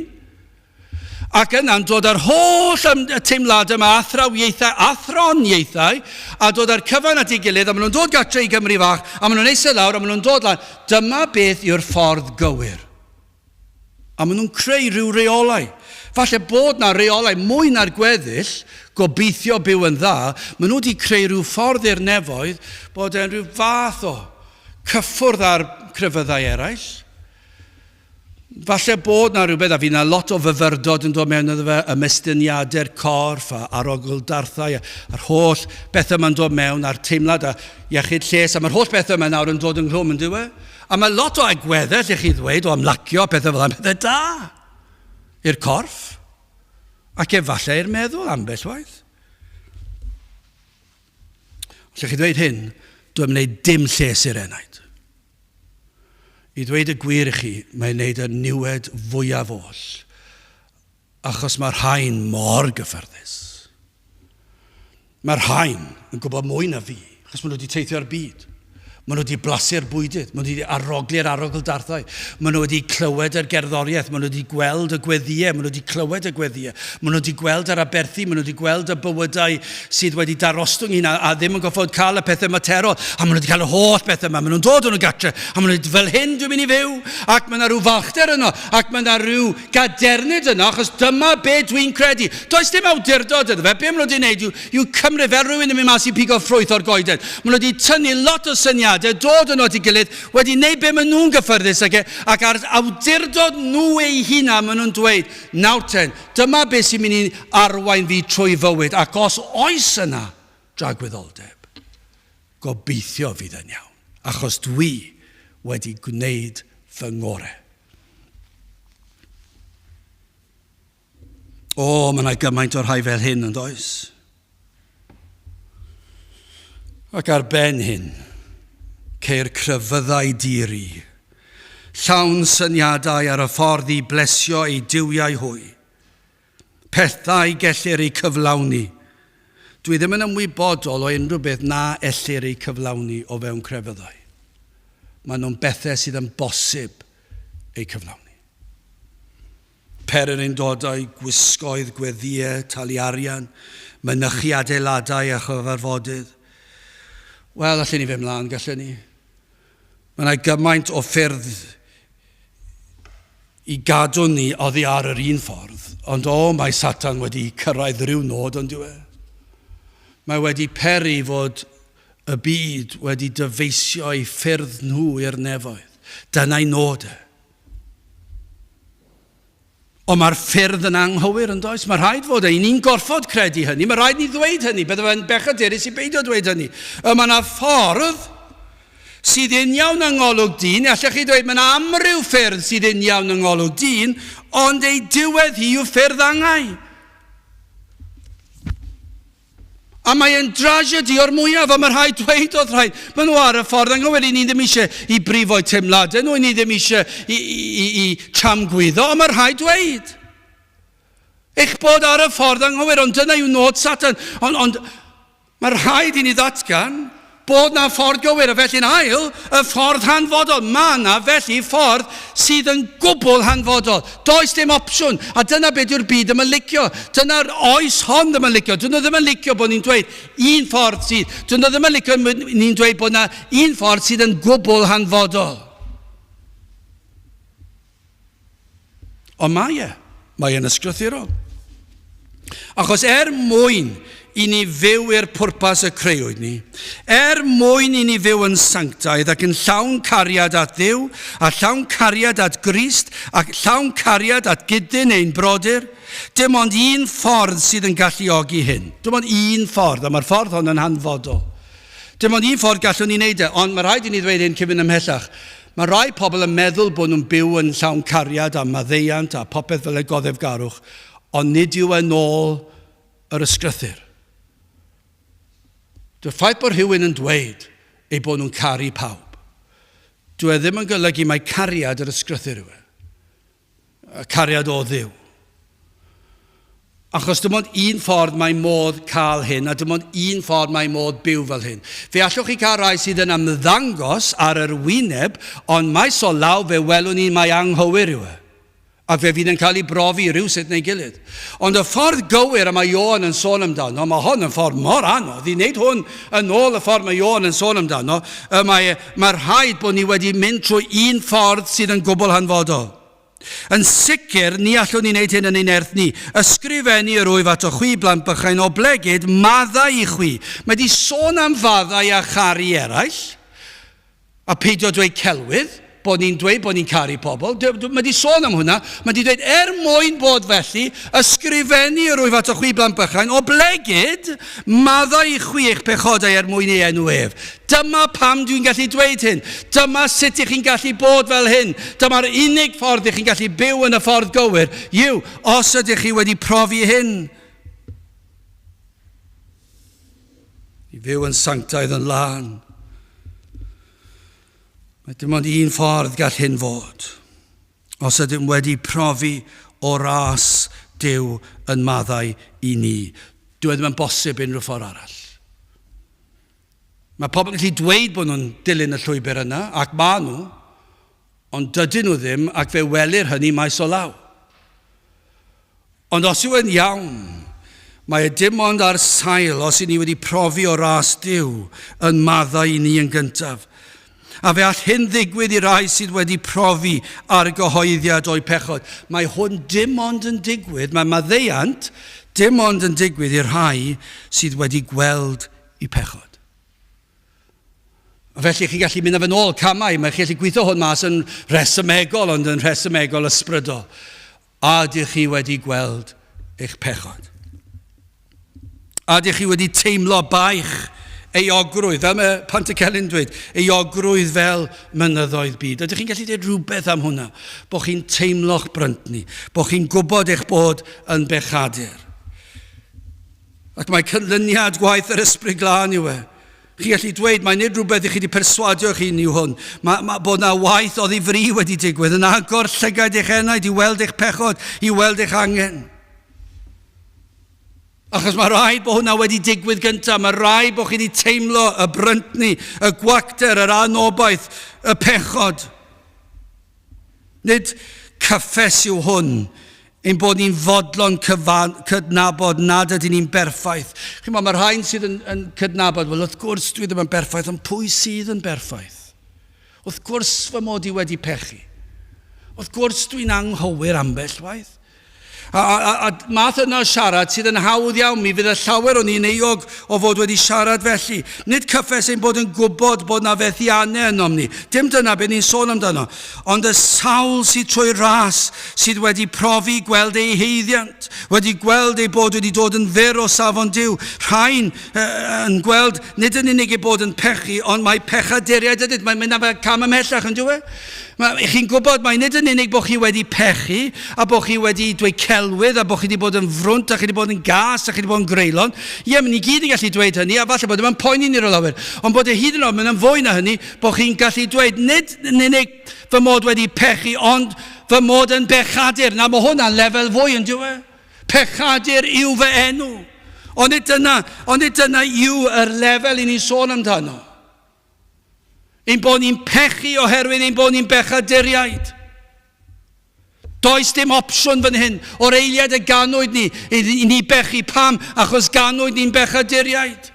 Ac yna'n dod â'r holl teimladau yma, athrawiaethau, athroniaethau, a dod â'r cyfan at ei gilydd, a maen nhw'n dod gatre i Gymru fach, a maen nhw'n eistedd lawr, a maen nhw'n dod lan. Dyma beth yw'r ffordd gywir. A maen nhw'n creu rhyw reolau. Falle bod na reolau mwy na'r gweddill, gobeithio byw yn dda, maen nhw wedi creu rhyw ffordd i'r nefoedd bod e'n rhyw fath o cyffwrdd â'r crefyddau eraill. Falle bod 'na rhywbeth, a fydd 'na lot o fyfyrdod yn dod mewn iddo fe, ymestyniadau'r corff a arogl-darthau a'r holl bethau yma'n dod mewn, a'r teimlad a iechyd lles, a mae'r holl bethau yma nawr yn dod ynghlwm, yn dyw e? A mae lot o agweddau, lle chi ddweud, o ymlacio a pethau fel yna, pethau da i'r corff, ac efallai i'r meddwl ambell waith. Lle chi ddweud hyn, dwi'n gwneud dim lles i'r enaid. I ddweud y gwir i chi, mae'n wneud y niwed fwyaf oll, achos mae'r rhain mor gyffyrddus. Mae'r rhain yn gwybod mwy na fi, achos maen nhw wedi teithio'r byd. Maen nhw wedi blasu'r bwydydd, maen nhw wedi arogli'r arogl-darthau, maen nhw wedi clywed yr gerddoriaeth, maen nhw wedi gweld y gweddïau, maen nhw wedi clywed y gweddïau, maen nhw wedi gweld yr aberthu, maen nhw wedi gweld y bywydau sydd wedi darostwng hynna a ddim yn goffod cael y pethau materol, a maen nhw wedi cael y holl bethau yma, maen nhw'n dod o'n nhw gatre, a maen nhw'n dweud, fel hyn dwi'n mynd i fyw, ac mae yna rhyw falchder yno, ac mae yna rhyw gadernid yno, achos dyma be dwi'n credu. Does dim awdurdod iddo fe, be maen nhw wedi gwneud yw, yw cymryd fel rhywun yn mynd mas i pigo ffrwyth o'r goeden. Maen nhw wedi tynnu lot o syniadau, dod yno at ei gilydd, wedi gwneud be maen nhw'n gyffyrddus ag e, ac ar awdurdod nhw eu hunain maen nhw'n dweud, nawr ten, Dyma beth sy'n mynd i arwain fi trwy fywyd, ac os oes yna dragwyddoldeb, gobeithio fydd yn iawn, achos dwi wedi gwneud fy ngorau. O, mae yna gymaint o'r rhai fel hyn yn does? Ac ar ben hyn, ceir crefyddau di-ri, llawn syniadau ar y ffordd i blesio eu duwiau hwy. Pethau gellir eu cyflawni. Dwi ddim yn ymwybodol o unrhyw beth na ellir eu cyflawni o fewn crefyddau. Maen nhw'n bethau sydd yn bosib eu cyflawni. Pererindodau, gwisgoedd, gweddïau, talu arian, mynychu adeiladau a chyfarfodydd. Wel, allen ni fynd mlaen, gallen ni. Mae yna gymaint o ffyrdd i gadw ni oddi ar yr un ffordd, ond o, mae Satan wedi cyrraedd rhyw nod, ond yw e? Mae wedi peri fod y byd wedi dyfeisio ei ffyrdd nhw i'r nefoedd. Dyna'i nod e. Ond mae'r ffyrdd yn anghywir yn does? Mae rhaid fod e. Ni'n gorfod credu hynny. Mae rhaid ni ddweud hynny. Bydde fe'n bechadurus i beidio dweud hynny. Y mae yna ffordd sydd uniawn yng ngolwg dyn. Allech chi ddweud mae yna amryw ffyrdd sydd uniawn yng ngolwg dyn, ond ei diwedd hi yw ffyrdd angau. A mae e'n drasiedi o'r mwyaf, a mae rhaid dweud wrth rhai, maen nhw ar y ffordd anghywir, i ni ddim eisiau i brifo'u teimladau nhw, i ni ddim eisiau i, i, i, i tramgwyddo, ond mae rhaid dweud eich bod ar y ffordd anghywir, ond dyna yw nod Satan. Ond, ond mae rhaid i ni ddatgan Bod 'na ffordd gywir, a felly'n ail, y ffordd hanfodol. Mae 'na felly ffordd sydd yn gwbl hanfodol. Does dim opsiwn, a dyna beth yw'r byd ddim yn licio. Dyna'r oes hon ddim yn licio. Dyn nhw ddim yn licio bod ni'n dweud un ffordd sydd. Dyn nhw ddim yn licio ni'n dweud bod 'na un ffordd sydd yn gwbl hanfodol. Ond mae e. Mae e'n ysgrythurol. Achos er mwyn i ni fyw i'r pwrpas y creuwyd ni, er mwyn i ni fyw yn sanctaidd ac yn llawn cariad at Dduw, a llawn cariad at Grist, ac llawn cariad at gydyn ein brodyr, dim ond un ffordd sydd yn galluogi hyn. Dim ond un ffordd, a mae'r ffordd hon yn hanfodol. Dim ond un ffordd gallwn ni wneud e, ond mae rhaid i ni ddweud hyn cyn mynd ymhellach. Mae rai pobl yn meddwl bod nhw'n byw yn llawn cariad a maddeuant a popeth fel y goddefgarwch, ond nid yw yn ôl yr ysgrythur. Dyw'r ffaith bod rhywun yn dweud eu bod nhw'n caru pawb, dyw e ddim yn golygu mai cariad yr ysgrythur yw e. Cariad o Dduw. Achos dim ond un ffordd mae modd cael hyn, a dim ond un ffordd mae modd byw fel hyn. Fe allwch chi cael rhai sydd yn ymddangos ar yr wyneb, ond maes o law fe welwn ni mai anghywir yw e. Ac fe fydd yn cael ei brofi rhywsut neu gilydd. Ond y ffordd gywir y mae Ioan yn sôn amdano, mae hon yn ffordd mor anodd i wneud hwn yn ôl y ffordd mae Ioan yn sôn amdano, y mae, mae rhaid bod ni wedi mynd trwy un ffordd sydd yn gwbl hanfodol. Yn sicr, ni allwn ni wneud hyn yn ein nerth ni. Ysgrifennu yr wyf ato chwi, blant bychain, oblegid maddau i chwi. Mae wedi sôn am faddau a charu eraill. A peidio dweud celwydd, bod ni'n dweud bod ni'n caru pobl. Mae wedi sôn am hwnna. Mae wedi dweud, er mwyn bod felly, ysgrifennu yr wyf ato chwi blant bychain, oblegid maddau i chwi eich pechodau er mwyn ei enw ef. Dyma pam dwi'n gallu dweud hyn. Dyma sut ych chi'n gallu bod fel hyn. Dyma'r unig ffordd ych chi'n gallu byw yn y ffordd gywir, yw os ydych chi wedi profi hyn. I fyw yn sanctaidd yn lân. Mae dim ond un ffordd gall hyn fod. Os ydym wedi profi o ras Duw yn maddau i ni. Dyw e ddim yn bosib unrhyw ffordd arall. Mae pobl yn gallu dweud bod nhw'n dilyn y llwybr yna, ac maen nhw, ond dydyn nhw ddim, ac fe welir hynny maes o law. Ond os yw e'n iawn, mae e dim ond ar sail os i ni wedi profi o ras Duw yn maddau i ni yn gyntaf. A fe all hyn ddigwydd i rai sydd wedi profi argyhoeddiad o'u pechod. Mae hwn dim ond yn digwydd, mae maddeuant dim ond yn digwydd i'r rhai sydd wedi gweld eu pechod. A felly chi'n gallu mynd â fe nôl camau, mae chi'n gallu gweithio hwn mas yn rhesymegol, ond yn rhesymegol ysbrydol. A ydych chi wedi gweld eich pechod? A ydych chi wedi teimlo baich euogrwydd, fel mae Pantycelyn dweud, euogrwydd fel mynyddoedd byd. Ydych chi'n gallu dweud rhywbeth am hwnna? Bod chi'n teimlo'ch bryntni, bod chi'n gwybod eich bod yn bechadur. Ac mae cynlyniad gwaith yr Ysbryd Glân yw e. Chi'n gallu dweud, mae nid rhywbeth i chi wedi perswadio eich hun yw hwn. Mae, mae bod na waith oddi fri wedi digwydd yn agor llygaid eich enaid i weld eich pechod, i weld eich angen. Achos mae rhaid bod hwnna wedi digwydd gyntaf. Mae rhaid bod chi wedi teimlo y bryntni, y gwacter, yr anobaith, y pechod. Nid cyffes yw hwn, ein bod ni'n fodlon cydnabod nad ydyn ni'n berffaith. Chi'n mae rhain sydd yn, yn cydnabod, wel wrth gwrs dwi ddim yn berffaith, ond pwy sydd yn berffaith? Wrth gwrs fy mod i wedi pechu. Wrth gwrs dwi'n anghywir ambell waith. A, a, a math yna o siarad sydd yn hawdd iawn, mi fydd y llawer o'n ni'n euog o fod wedi siarad felly. Nid cyffes ein bod yn gwybod bod na fethiannau ynom ni. Dim dyna beth ni'n sôn amdano. Ond y sawl sydd trwy ras sydd wedi profi gweld eu haeddiant, wedi gweld eu bod wedi dod yn fyr o safon Duw, rhain yn gweld nid yn unig eu bod yn pechu, ond mae pechaduriaid ydynt. Mae'n mynd am cam ymhellach, yn dyw e? Mae, chi'n gwybod mai nid yn unig bod chi wedi pechu, a bod chi wedi dweud celwydd, a bod chi wedi bod yn frwnt, a chi wedi bod yn gas, a chi wedi bod yn greulon. Ie, mae ni gyd yn gallu dweud hynny, a falle bod yma'n poeni ni rhyw lawer. Ond bod e hyd yn oed mynd yn fwy na hynny, bod chi'n gallu dweud, nid yn unig fy mod wedi pechu, ond fy mod yn bechadur. Na, mae hwnna'n lefel fwy, yn dyw e? Pechadur yw fy enw. Ond nid dyna, ond nid dyna yw yr lefel i ni'n sôn amdano. Ein bod ni'n pechu oherwydd ein bod ni'n bechaduriaid. Does dim opsiwn fan hyn. O'r eiliad y ganwyd ni, i ni bechu. Pam? Achos ganwyd ni'n bechaduriaid.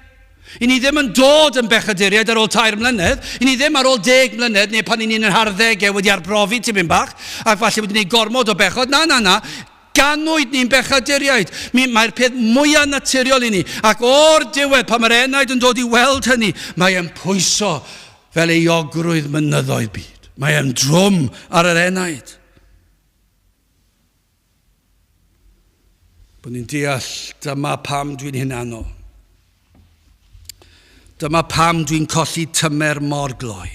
I ni ddim yn dod yn bechaduriaid ar ôl 3 mlynedd. I ni ddim ar ôl 10 mlynedd neu pan i ni'n yn harddegau wedi arbrofi tipyn bach ac falle wedi gwneud gormod o bechod. Na, na, na. Ganwyd ni'n bechaduriaid. Mi, mae'r peth mwyaf naturiol i ni. Ac o'r diwedd, pan mae'r enaid yn dod i weld hynny, mae e'n pwyso fel euogrwydd mynyddoedd byd. Mae e'n drwm ar yr enaid. Bod ni'n deall dyma pam dwi'n hunanol. Dyma pam dwi'n colli tymer mor gloi.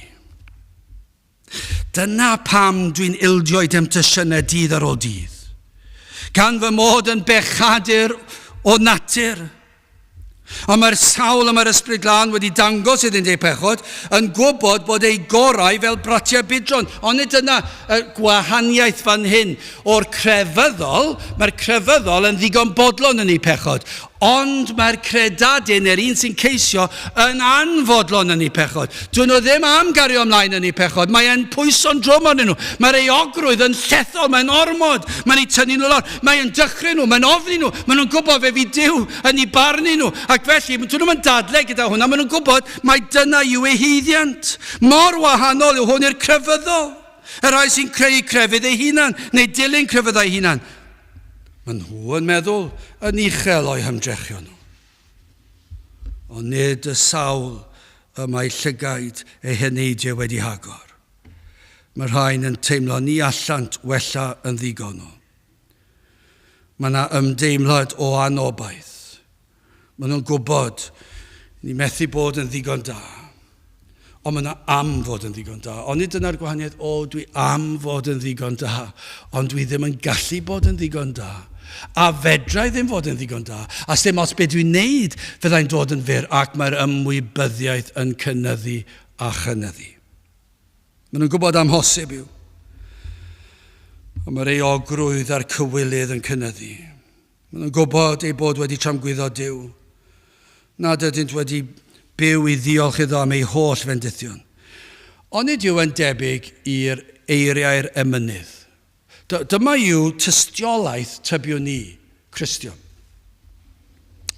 Dyna pam dwi'n ildio i demtasiynau dydd ar ôl dydd. Gan fy mod yn bechadur o natur. Ond mae'r sawl y mae'r Ysbryd Glân wedi dangos iddynt eu pechod yn gwybod bod eu gorau fel bratiau budron. Ond nid dyna y gwahaniaeth fan hyn o'r crefyddol. Mae'r crefyddol yn ddigon bodlon yn eu pechod. Ond mae'r credadun, neu'r un sy'n ceisio, yn anfodlon yn eu pechod. Dyn nhw ddim am gario ymlaen yn eu pechod. Mae e'n pwyso'n drwm arnyn nhw. Mae'r euogrwydd yn llethol, mae'n ormod. Mae'n eu tynnu nhw lawr. Mae'n dychryn nhw, mae'n ofni nhw. Maen nhw'n gwybod fe fydd Duw yn eu barnu nhw. Ac felly, dyn nhw'n dadle gyda hwnna. Maen nhw'n gwybod mai dyna yw eu haeddiant. Mor wahanol yw hwn i'r crefyddol. Y rhai sy'n creu crefydd eu hunan, neu dilyn crefyddau eu hunan. Maen nhw yn meddwl yn uchel o'u hymdrechion nhw. Ond nid y sawl y mae llygaid eu heneidiau wedi hagor. Mae rhain yn teimlo ni allant wella yn ddigonol. Mae yna ymdeimlad o anobaith. Maen nhw'n gwybod, ni methu bod yn ddigon da. Ond maen nhw am fod yn ddigon da. Ond nid dyna'r gwahaniaeth, o, dwi am fod yn ddigon da, ond dwi ddim yn gallu bod yn ddigon da. A fedra i ddim fod yn ddigon da. A sdim ots beth dwi'n neud, fyddai'n dod yn fyr, ac mae'r ymwybyddiaeth yn cynyddu a chynyddu. Maen nhw'n gwybod amhosib yw. Ond mae'r euogrwydd a'r cywilydd yn cynyddu. Maen nhw'n gwybod eu bod wedi tramgwyddo Duw, nad ydynt wedi byw i ddiolch iddo am ei holl fendithion. Onid yw yn debyg i'r eiriau'r emynydd? Dyma yw tystiolaeth tybiwn ni, Cristion.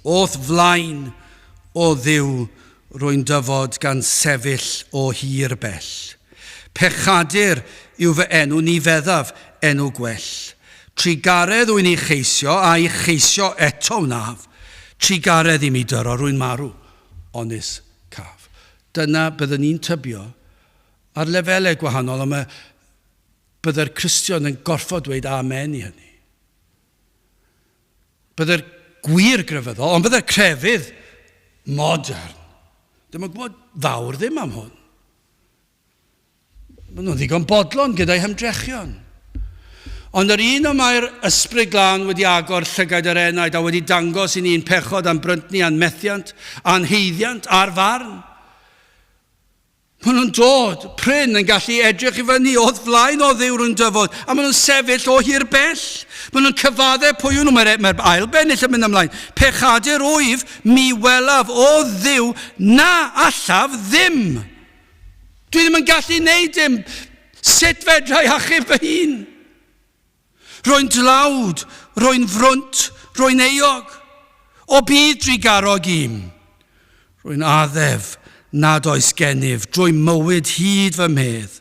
O'th flaen, o Dduw, rwy'n dyfod gan sefyll o hir bell. Pechadur yw fy enw, ni feddaf enw gwell. Trugaredd wy'n ei cheisio, a'i cheisio eto wnaf. Trugaredd i mi dyro, rwy'n marw, onis caf. Dyna byddwn ni'n tybio ar lefelau gwahanol, ond mae byddai'r Cristion yn gorfod dweud amen i hynny. Byddai'r gwir grefyddol, ond byddai'r crefydd modern, ddim yn gwybod fawr ddim am hwn. Maen nhw'n ddigon bodlon gyda'i hymdrechion. Ond yr un y mae'r Ysbryd Glân wedi agor llygaid yr enaid a wedi dangos i ni'n pechod a'n bryntni a'n methiant a'n haeddiant a'r farn, Maen nhw'n dod, prin, yn gallu edrych i fyny o'th flaen o Dduw rwy'n dyfod, a maen nhw'n sefyll o hir bell. Maen nhw'n cyfadde pwy yw nhw, mae'r mae ail bennill yn mynd ymlaen. Pechadur wyf, mi welaf o Dduw na allaf ddim. Dwi ddim yn gallu neud dim. Sut fedra i achub fy hun? Rwy'n dlawd, rwy'n frwnt, rwy'n euog. O bydd drugarog i'm. Rwy'n addef nad oes gennyf drwy mywyd hyd fy mhedd.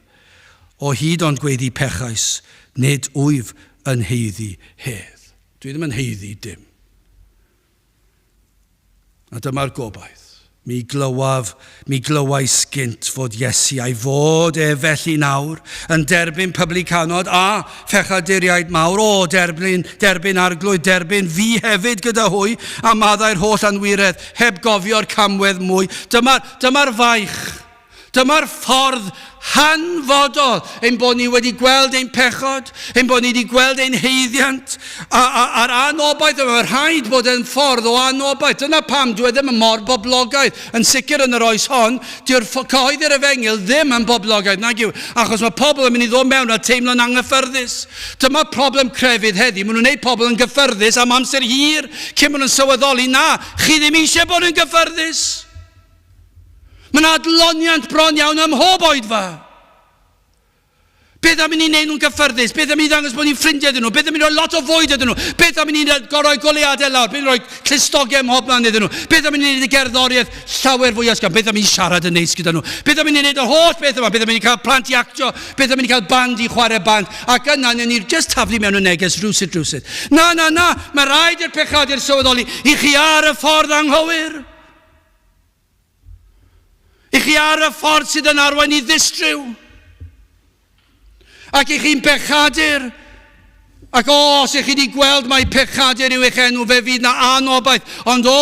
O hyd ond gweiddi pechais, nid wyf yn haeddu hedd. Dwi ddim yn haeddu dim. A dyma'r gobaith. Mi glywaf, mi glywais gynt fod Iesu a'i fod e felly nawr yn derbyn publicanod a phechaduriaid mawr. O, derbyn, derbyn arglwydd, derbyn fi hefyd gyda hwy, a maddau'r holl anwiredd, heb gofio'r camwedd mwy. Dyma'r, dyma'r faich. Dyma'r ffordd hanfodol ein bod ni wedi gweld ein pechod, ein bod ni wedi gweld ein haeddiant, a, a, a'r anobaith, mae rhaid bod yn ffordd o anobaith. Dyna pam dwi e ddim yn mor boblogaidd. Yn sicr yn yr oes hon, dyw'r cyhoeddi'r efengyl ddim yn boblogaidd, nag yw, achos mae pobl yn mynd i ddod mewn a teimlo'n anghyffyrddus. Dyma problem crefydd heddi, maen nhw'n gwneud pobl yn gyffyrddus am amser hir cyn maen nhw'n sylweddoli, na, chi ddim eisiau bod yn gyffyrddus. Mae yna adloniant bron iawn ym mhob oedfa. Beth am i ni wneud nhw'n gyffyrddus? Beth am i ni ddangos bod ni'n ffrindiau iddyn nhw? Beth am i ni roi lot o fwyd iddyn nhw? Beth am i ni gorau goleuadau lawr? Beth am i ni roi clustogau ym mhob man iddyn nhw? Beth am i ni wneud y gerddoriaeth llawer fwy ysgafn? Beth am i ni siarad yn neis gyda nhw? Beth am i ni wneud yr holl beth yma? Beth am i ni cael plant i actio? Beth am i ni cael band i chwarae band? Ac yna, newn ni just taflu mewn y neges rhywsut rhywsut. Na, na, na! Mae rhaid i'r pechadur sylweddoli i chi ar y ffordd anghywir. I chi ar y ffordd sydd yn arwain i ddistryw. Ac i chi'n bechadur. Ac o, os ych chi wedi gweld mai pechadur yw eich enw, fe fydd na anobaith. Ond o,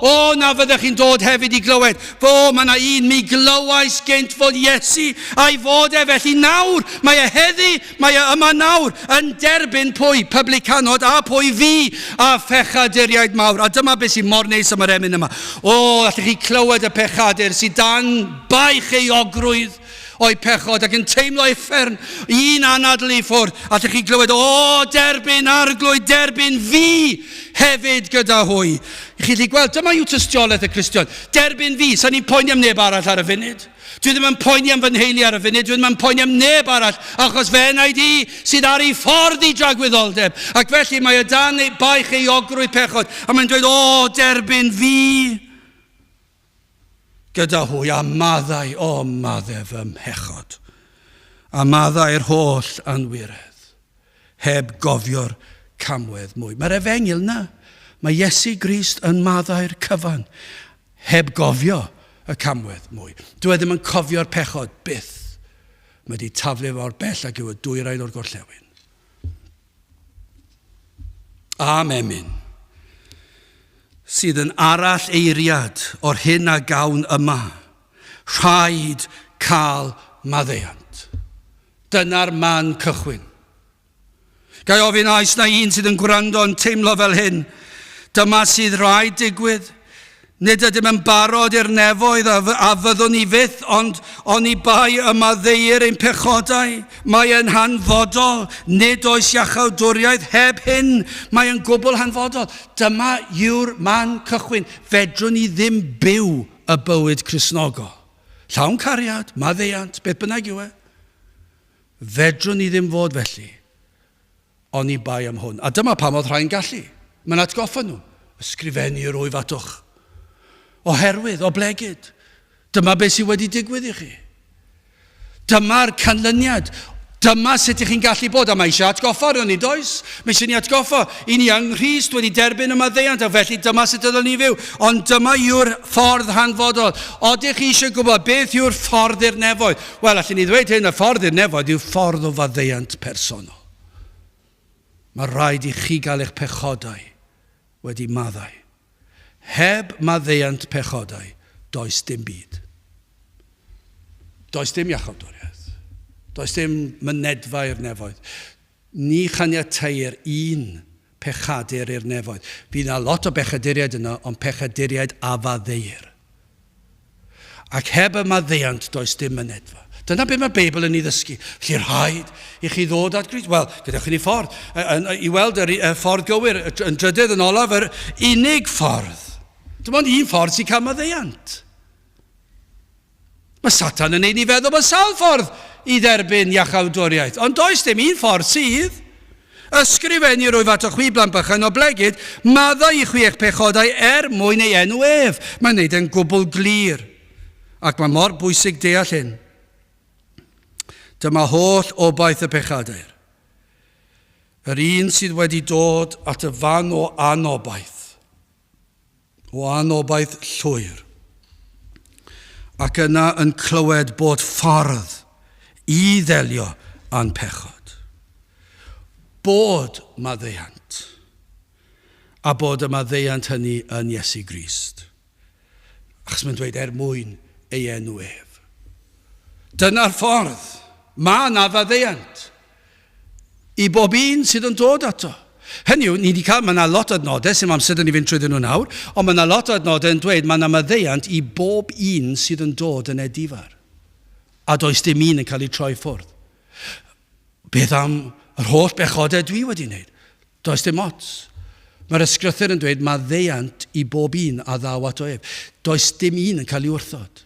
o, na fyddech chi'n dod hefyd i glywed. Fo, mae yna un, mi glywais gynt fod Iesu a'i fod e felly nawr. Mae e heddi, mae e yma nawr, yn derbyn pwy? Publicanod a pwy fi a phechaduriaid mawr. A dyma beth sy'n mor neis am yr emyn yma. O, allech chi clywed y pechadur sydd dan baich euogrwydd o'i pechod ac yn teimlo uffern, un anadl i ffwrdd. Allech chi glywed, o, derbyn arglwydd, derbyn fi hefyd gyda hwy. I chi allu gweld, dyma yw tystiolaeth y Cristion. Derbyn fi, sa'n ni'n poeni am neb arall ar y funud. Dwi ddim yn poeni am fy nheulu ar y funud, dwi ddim yn poeni am neb arall, achos fy enaid i sydd ar ei ffordd i dragwyddoldeb. Ac felly mae o dan ei baich euogrwydd pechod, a mae'n dweud, o, derbyn fi gyda hwy, a maddau, o, maddau fy mhechod, a maddau'r holl anwiredd, heb gofio'r camwedd mwy. Mae'r efengyl na. Mae Iesu Grist yn maddau'r cyfan. Heb gofio y camwedd mwy. Dyw e ddim yn cofio'r pechod, byth. Mae wedi taflu mor bell ag yw y dwyrain o'r gorllewin. Am emyn sydd yn arall eiriad o'r hyn a gawn yma. Rhaid cael maddeuant. Dyna'r man cychwyn. Ga i ofyn oes na un sydd yn gwrando yn teimlo fel hyn? Dyma sydd rhaid digwydd. Nid ydym yn barod i'r nefoedd a, a fyddwn ni fyth, ond oni bai y maddeuir ein pechodau. Mae yn hanfodol. Nid oes iachawdwriaeth heb hyn. Mae yn gwbl hanfodol. Dyma yw'r man cychwyn. Fedrwn ni ddim byw y bywyd Cristnogol. Llawn cariad, maddeuant, beth bynnag yw e. Fedrwn ni ddim fod felly, oni bai am hwn. A dyma pam oedd rhai'n gallu. Mae'n atgoffa nhw, ysgrifennu yr wyf atoch. Oherwydd, oblegid, dyma beth sydd wedi digwydd i chi. Dyma'r canlyniad. Dyma sut ych chi'n gallu bod, a mae eisiau atgoffa arno ni, does? Mae eisiau ni atgoffa, i ni yng Nghrist wedi derbyn y maddeuant, a felly dyma sut ydyn ni fyw. Ond dyma yw'r ffordd hanfodol. Odych chi eisiau gwybod beth yw'r ffordd i'r nefoedd? Wel, allen ni ddweud hyn, y ffordd i'r nefoedd yw ffordd o faddeuant personol. Mae rhaid i chi gael eich pechodau wedi maddau. Heb maddeuant pechodau, does dim byd. Does dim iachawdwriaeth. Does dim mynedfa i'r nefoedd. Ni chaniateir un pechadur i'r nefoedd. Fydd yna lot o bechaduriaid yno, ond pechaduriaid a faddeuir. Ac heb y maddeuant does dim mynedfa. Dyna beth mae'r Beibl yn ei ddysgu. Felly rhaid i chi ddod at Grist. Wel, gadewch i ni ffordd. I weld y ffordd gywir, yn drydydd yn olaf, yr unig ffordd. Dim ond un ffordd sy'n cael maddeuant. Mae Satan yn ein i feddwl bod sawl ffordd i dderbyn iachawdwriaeth, ond does dim un ffordd sydd. Ysgrifennu rwyf ato chwi, blant bychan, oblegid maddau i chwi eich pechodau er mwyn ei enw ef. Mae'n neud e'n gwbl glir. Ac mae mor bwysig deall hyn. Dyma holl obaith y pechadur. Yr un sydd wedi dod at y fan o anobaith, o anobaith llwyr, ac yna yn clywed bod ffordd i ddelio â'n pechod. Bod maddeuant, a bod y maddeuant hynny yn Iesu Grist. Achos mae'n dweud er mwyn ei enw ef. Dyna'r ffordd. Mae yna faddeuant. I bob un sydd yn dod ato. Hynny yw, ni wedi cael, mae yna lot o adnodau, sy'n amser dyn ni fynd trwyddyn nhw nawr, ond mae yna lot o adnodau yn dweud mae yna maddeuant i bob un sydd yn dod yn edifar. A does dim un yn cael ei troi ffwrdd. Beth am yr holl bechodau dwi wedi wneud? Does dim ots. Mae'r ysgrythur yn dweud maddeuant i bob un a ddaw ato ef. Does dim un yn cael ei wrthod.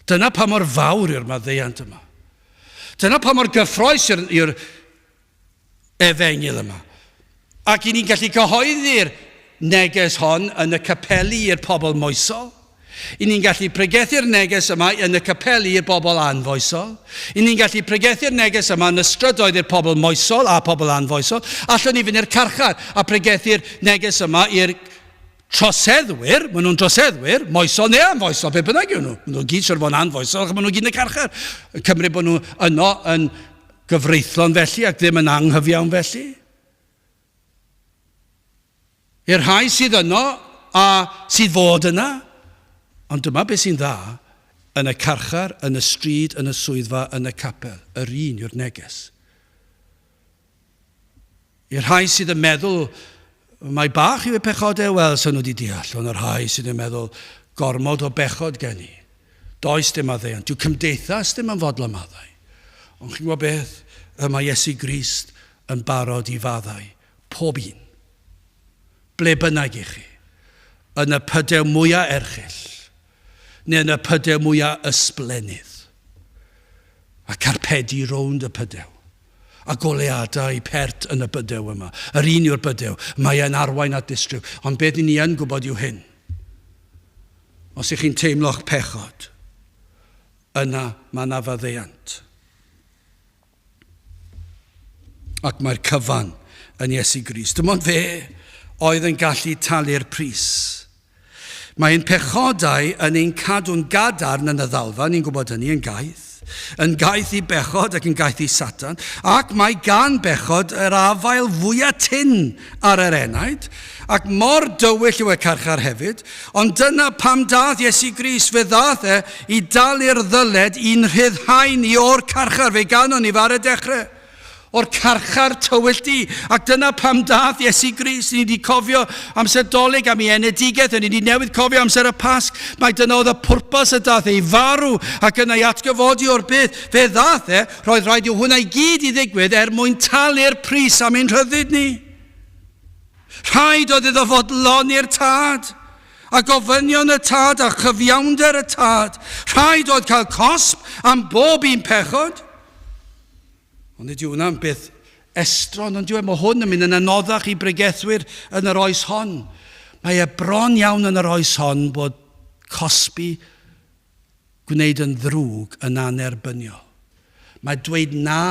Dyna pa mor fawr yw'r maddeuant yma. Dyna pa mor gyffroes yw'r efengyl yma. Ac i ni'n gallu cyhoeddi'r neges hon yn y capeli i'r pobl moesol. I ni'n gallu pregethu'r neges yma yn y capeli i'r bobl anfoesol. I ni'n gallu pregethu'r neges yma yn y strydoedd i'r pobl moesol a pobl anfoesol. Allwn ni fynd i'r carchar a pregethu'r neges yma i'r troseddwyr, maen nhw'n droseddwyr, moesol neu anfoesol, be bynnag yw nhw. Maen nhw'n gyd siwr fod yn anfoesol, achos maen nhw'n gyd yn y carchar. Yn cymryd bod nhw yno yn gyfreithlon felly ac ddim yn anghyfiawn felly. I'r rhai sydd yno a sydd fod yna, ond dyma beth sy'n dda, yn y carchar, yn y stryd, yn y swyddfa, yn y capel, yr un yw'r neges. I'r rhai sydd yn meddwl mai bach yw eu pechodau, wel, sy'n nhw wedi deall, ond y rhai sydd yn meddwl gormod o bechod gen i, does dim maddeuant, dyw cymdeithas ddim yn fodlon maddau. Ond chi'n gwybod beth? Y mae Iesu Grist yn barod i faddau pob un. Ble bynnag i chi. Yn y pydew mwyaf erchyll, neu yn y pydew mwyaf ysblennydd. A carpedi rownd y pydew. A goleuadau pert yn y bydew yma. Yr un yw'r bydew. Mae e'n arwain at distryw. Ond beth ni yn gwybod yw hyn. Os ych chi'n teimlo'ch pechod, yna mae yna faddeuant. Ac mae'r cyfan yn Iesu Grist. Dim ond fe oedd yn gallu talu'r pris. Mae ein pechodau yn ein cadw'n gadarn yn y ddalfa, ni'n gwybod hynny, yn gaeth. Yn gaeth i bechod ac yn gaeth i Satan. Ac mae gan bechod yr afael fwyaf tyn ar yr enaid, ac mor dywyll yw y carchar hefyd, ond dyna pam dath Iesu Grist, fe ddath e i dalu'r ddyled i'n rhyddhau ni o'r carchar, fe ganon ni fe ar y dechrau, o'r carchar tywyll du, ac dyna pam dath Iesu Grist, ni wedi cofio amser Dolig am ei enedigaeth, a ni wedi newydd cofio amser y Pasg, mai dyna oedd y pwrpas y dath e i farw ac yna i atgyfodi o'r byth, fe ddath e, roedd rhaid i hwnna i gyd i ddigwydd er mwyn talu'r pris am ein rhyddid ni. Rhaid oedd iddo fodloni'r Tad, a gofynion y Tad a chyfiawnder y Tad. Rhaid oedd cael cosb am bob un pechod. Ond nid yw hwnna'n beth estron, ond yw e? Mae hwn yn mynd yn anoddach i bregethwyr yn yr oes hon. Mae e bron iawn yn yr oes hon bod cosbi gwneud yn ddrwg yn annerbyniol. Mae dweud na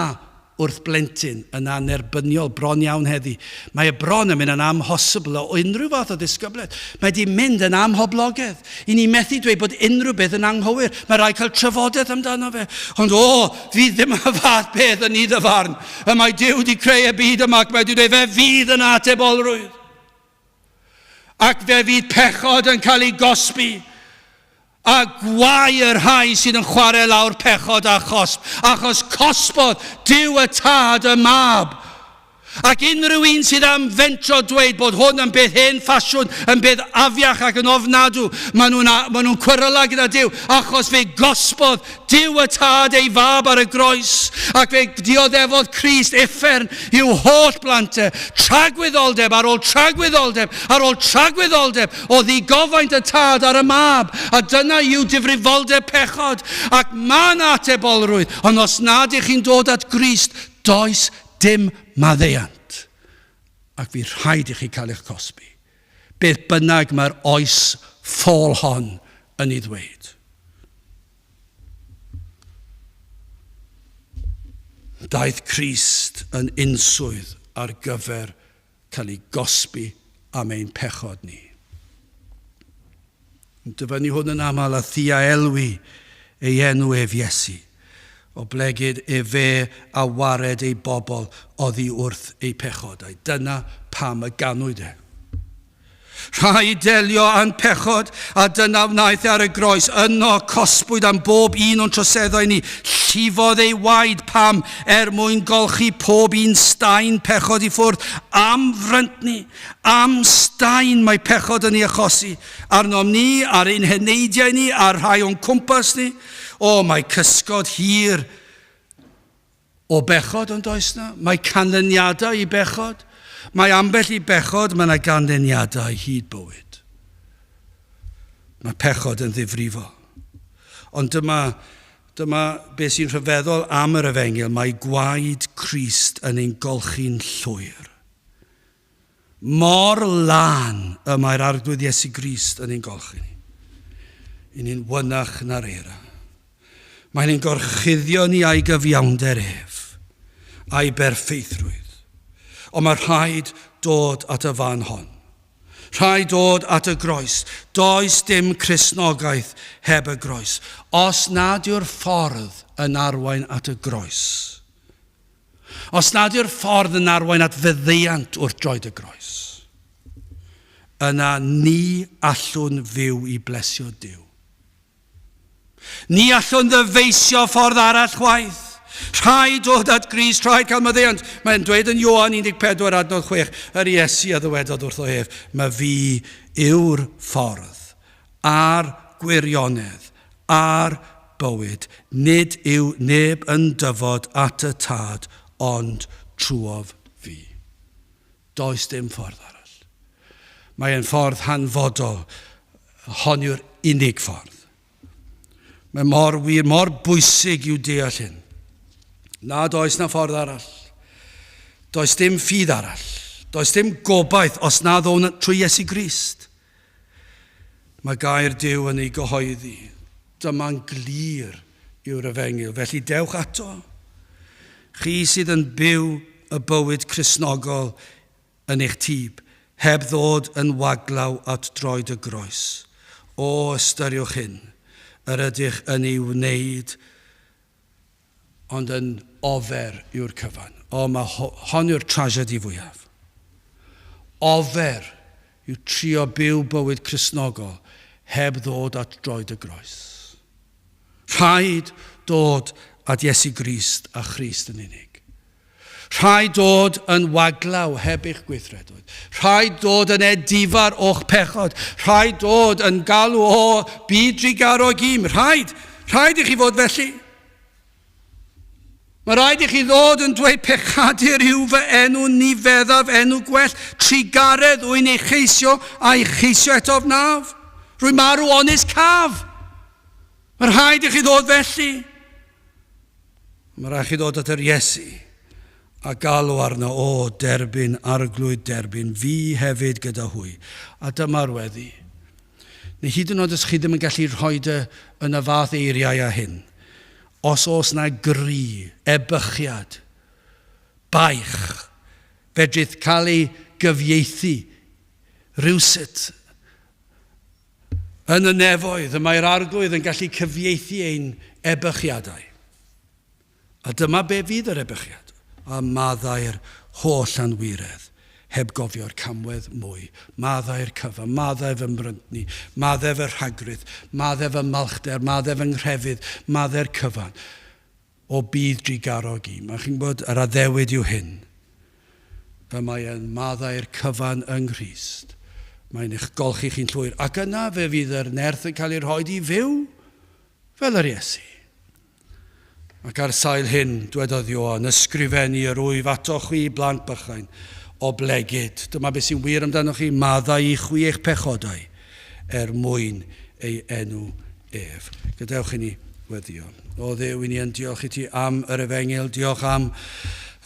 wrth blentyn yn annerbyniol bron iawn heddi. Mae e bron yn mynd yn amhosibl o unrhyw fath o ddisgyblaeth. Mae di mynd yn amhoblogaidd. I ni methu dweud bod unrhyw beth yn anghywir. Mae rhaid cael trafodaeth amdano fe. Ond o, fydd ddim y fath beth yn iddo farn. Y mae Duw wedi creu y byd yma ac mae wedi dweud fe fydd yn atebolrwydd. Ac fe fydd pechod yn cael ei gosbi. A gwae y rhai sydd yn chwarae lawr pechod a chosb, achos cosbodd Duw y Tad y Mab. Ac unrhyw un sydd am fentro dweud bod hwn yn beth hen ffasiwn, yn beth afiach ac yn ofnadw, maen nhw'n ma nhw cweryla gyda Duw, achos fe gosbodd Duw y Tad ei fab ar y groes, ac fe dioddefodd Crist uffern i'w holl blant e, tragwyddoldeb ar ôl tragwyddoldeb ar ôl tragwyddoldeb o ddigofaint y Tad ar y Mab, a dyna yw difrifoldeb pechod, ac mae 'na atebolrwydd, ond os nad ych chi'n dod at Grist, does dim maddeuant, ac fydd rhaid i chi cael eich cosbi, beth bynnag mae'r oes ffôl hon yn ei ddweud. Daeth Crist yn unswydd ar gyfer cael ei gosbi am ein pechod ni. Yn dyfynnu hwn yn aml a thi a elwi ei enw ef Iesu, oblegid efe a wared ei bobl oddi wrth eu pechodau. Dyna pam y ganwyd e. Rhaid delio â'n pechod, a dyna wnaeth e ar y groes. Yno, cosbwyd am bob un o'n troseddau ni. Llifodd ei waed, pam? Er mwyn golchi pob un staen pechod i ffwrdd. Am fryntni, am staen mae pechod yn ei achosi. Arnom ni, ar ein heneidiau ni, a'r rhai o'n cwmpas ni. O, mae cysgod hir o bechod ond oes na? Mae canlyniadau i bechod. Mae ambell i bechod, mae yna ganlyniadau hyd bywyd. Mae pechod yn ddifrifol. Ond dyma, Dyma beth sy'n rhyfeddol am yr efengyl, mae gwaed Crist yn ein golchi'n llwyr. Mor lân y mae'r Arglwydd Iesu Grist yn ein golchi ni. I ni'n wynach na'r eira. Mae'n ein gorchuddio ni a'i gyfiawnder ef, a'i berffeithrwydd. Ond mae rhaid dod at y fan hon. Rhaid dod at y groes. Does dim Cristnogaeth heb y groes. Os nad yw'r ffordd yn arwain at y groes. Os nad yw'r ffordd yn arwain at feddeiant wrth droed y groes, yna ni allwn fyw i blesio Duw. Ni allwn ddyfeisio ffordd arall chwaith. Rhaid dod at Grist, rhaid cael maddeuant. Mae'n dweud yn Ioan 14 adnod 6, yr Iesu a ddywedodd wrtho ef, mae fi yw'r ffordd, a'r gwirionedd, a'r bywyd. Nid yw neb yn dyfod at y Tad ond trwof fi. Does dim ffordd arall. Mae e'n ffordd hanfodol. Hon yw'r unig ffordd. Mae mor wir, mor bwysig i'w deall hyn. Nad oes na ffordd arall. Does dim ffydd arall. Does dim gobaith os na ddown trwy Iesu Grist. Mae gair Duw yn ei gyhoeddi. Dyma'n glir yw'r efengyl. Felly dewch ato. Chi sydd yn byw y bywyd Cristnogol yn eich tyb, heb ddod yn waglaw at droed y groes. O, ystyriwch hyn, yr ydych yn ei wneud, ond yn ofer yw'r cyfan. O, mae hon yw'r tragedy fwyaf. Ofer yw trio byw bywyd Cristnogol heb ddod at droed y groes. Rhaid dod at Iesu Grist a Christ yn unig. Rhaid dod yn waglaw heb eich gweithredoedd. Rhaid dod yn edifar o'ch pechod. Rhaid dod yn galw o byd drugarog im. Rhaid, rhaid i chi fod felly. Mae rhaid i chi ddod yn dweud pechadur yw fy enw, ni feddaf enw gwell. Trugaredd wy'n ei cheisio a'i cheisio eto ofnaf. Rwy marw onis caf. Mae rhaid i chi ddod felly. Mae rhaid chi ddod at yr Iesu a galw arno, o, derbyn, arglwydd, derbyn, fi hefyd gyda hwy. A dyma'r weddi. Neu hyd yn oed os chi ddim yn gallu rhoi dy yn y fath eiriau â hyn, os oes na gri, ebychiad, baich, fedrith cael ei gyfieithu rywsut Yn y nefoedd, y mae'r Arglwydd yn gallu cyfieithu ein ebychiadau. A dyma be fydd yr ebychiad, a maddau'r holl anwiredd, heb gofio'r camwedd mwy. Maddau'r cyfan, maddau fy mryntni, maddau fy rhagrith, maddau fy malchder, maddau fy nghrefydd, maddau'r cyfan. O bydd drugarog i. Mae chi'n gwybod, yr addewid yw hyn. Y mae yn maddau'r cyfan yng Nghrist. Mae'n eich golchi chi'n llwyr. Ac yna fe fydd yr nerth yn cael ei rhoi i fyw fel yr Iesu. Ac ar sail hyn, dwedodd Ioan, ysgrifennu yr wyf ato chwi, blant bychain, oblegid. Dyma beth sy'n wir amdanoch chi, maddau i chwi eich pechodau er mwyn ei enw ef. Gadewch i ni weddio. O Dduw, i ni yn diolch i ti am yr efengyl, diolch am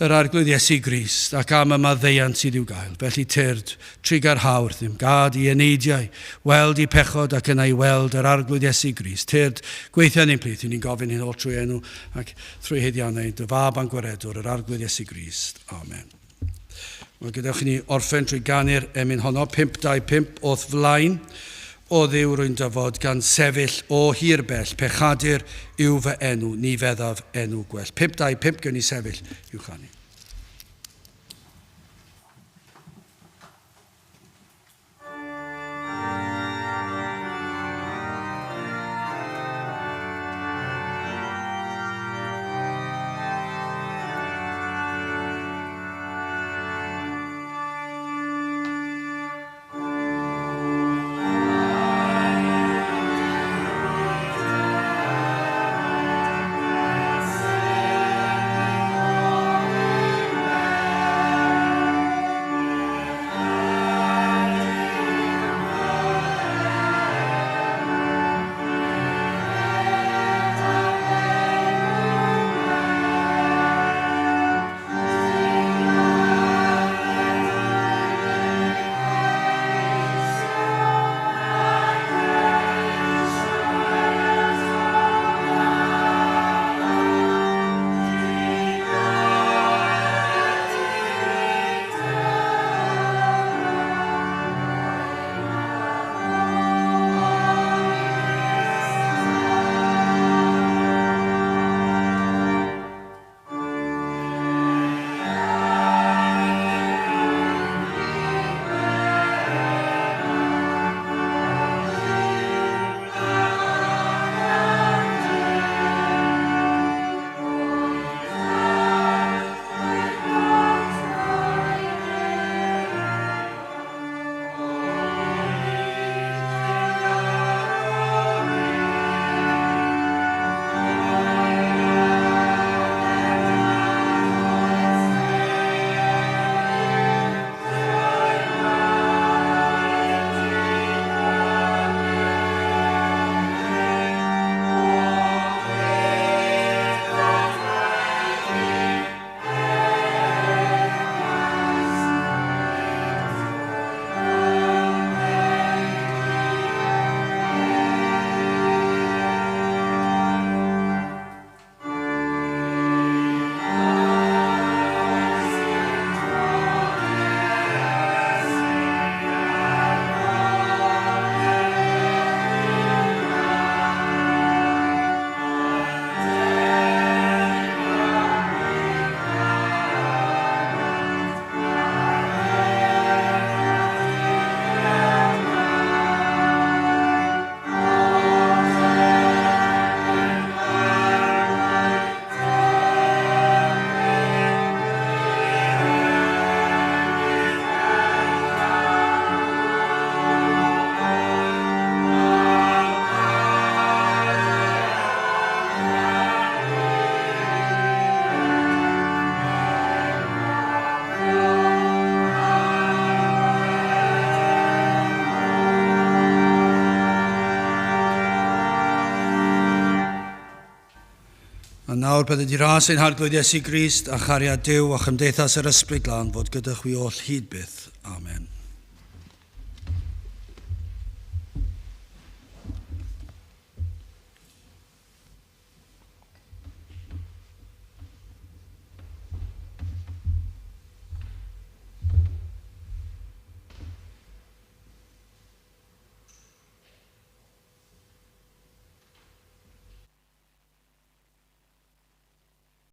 yr Arglwydd Iesu Grist ac am y maddeuant sydd i'w gael. Felly tyrd, trugarha wrthym, gad i eneidiau weld i pechod ac yna i weld yr Arglwydd Iesu Grist. Tyrd, gweithio yn ein plith, i ni'n gofyn hyn oll trwy enw ac trwy haeddiannau dy fab a'n gwaredwr, yr Arglwydd Iesu Grist. Amen. Wel, gadewch i ni orffen trwy ganu'r emyn honno, 525 o'th flaen, o Dduw rwy'n dyfod, gan sefyll o hir bell, pechadur yw fy enw, ni feddaf enw gwell. 525, gewn ni sefyll i'w chanu. A nawr bydded i ras ein Harglwydd Iesu Grist a chariad Duw a chymdeithas yr Ysbryd Glân fod gyda chwi oll hyd byth.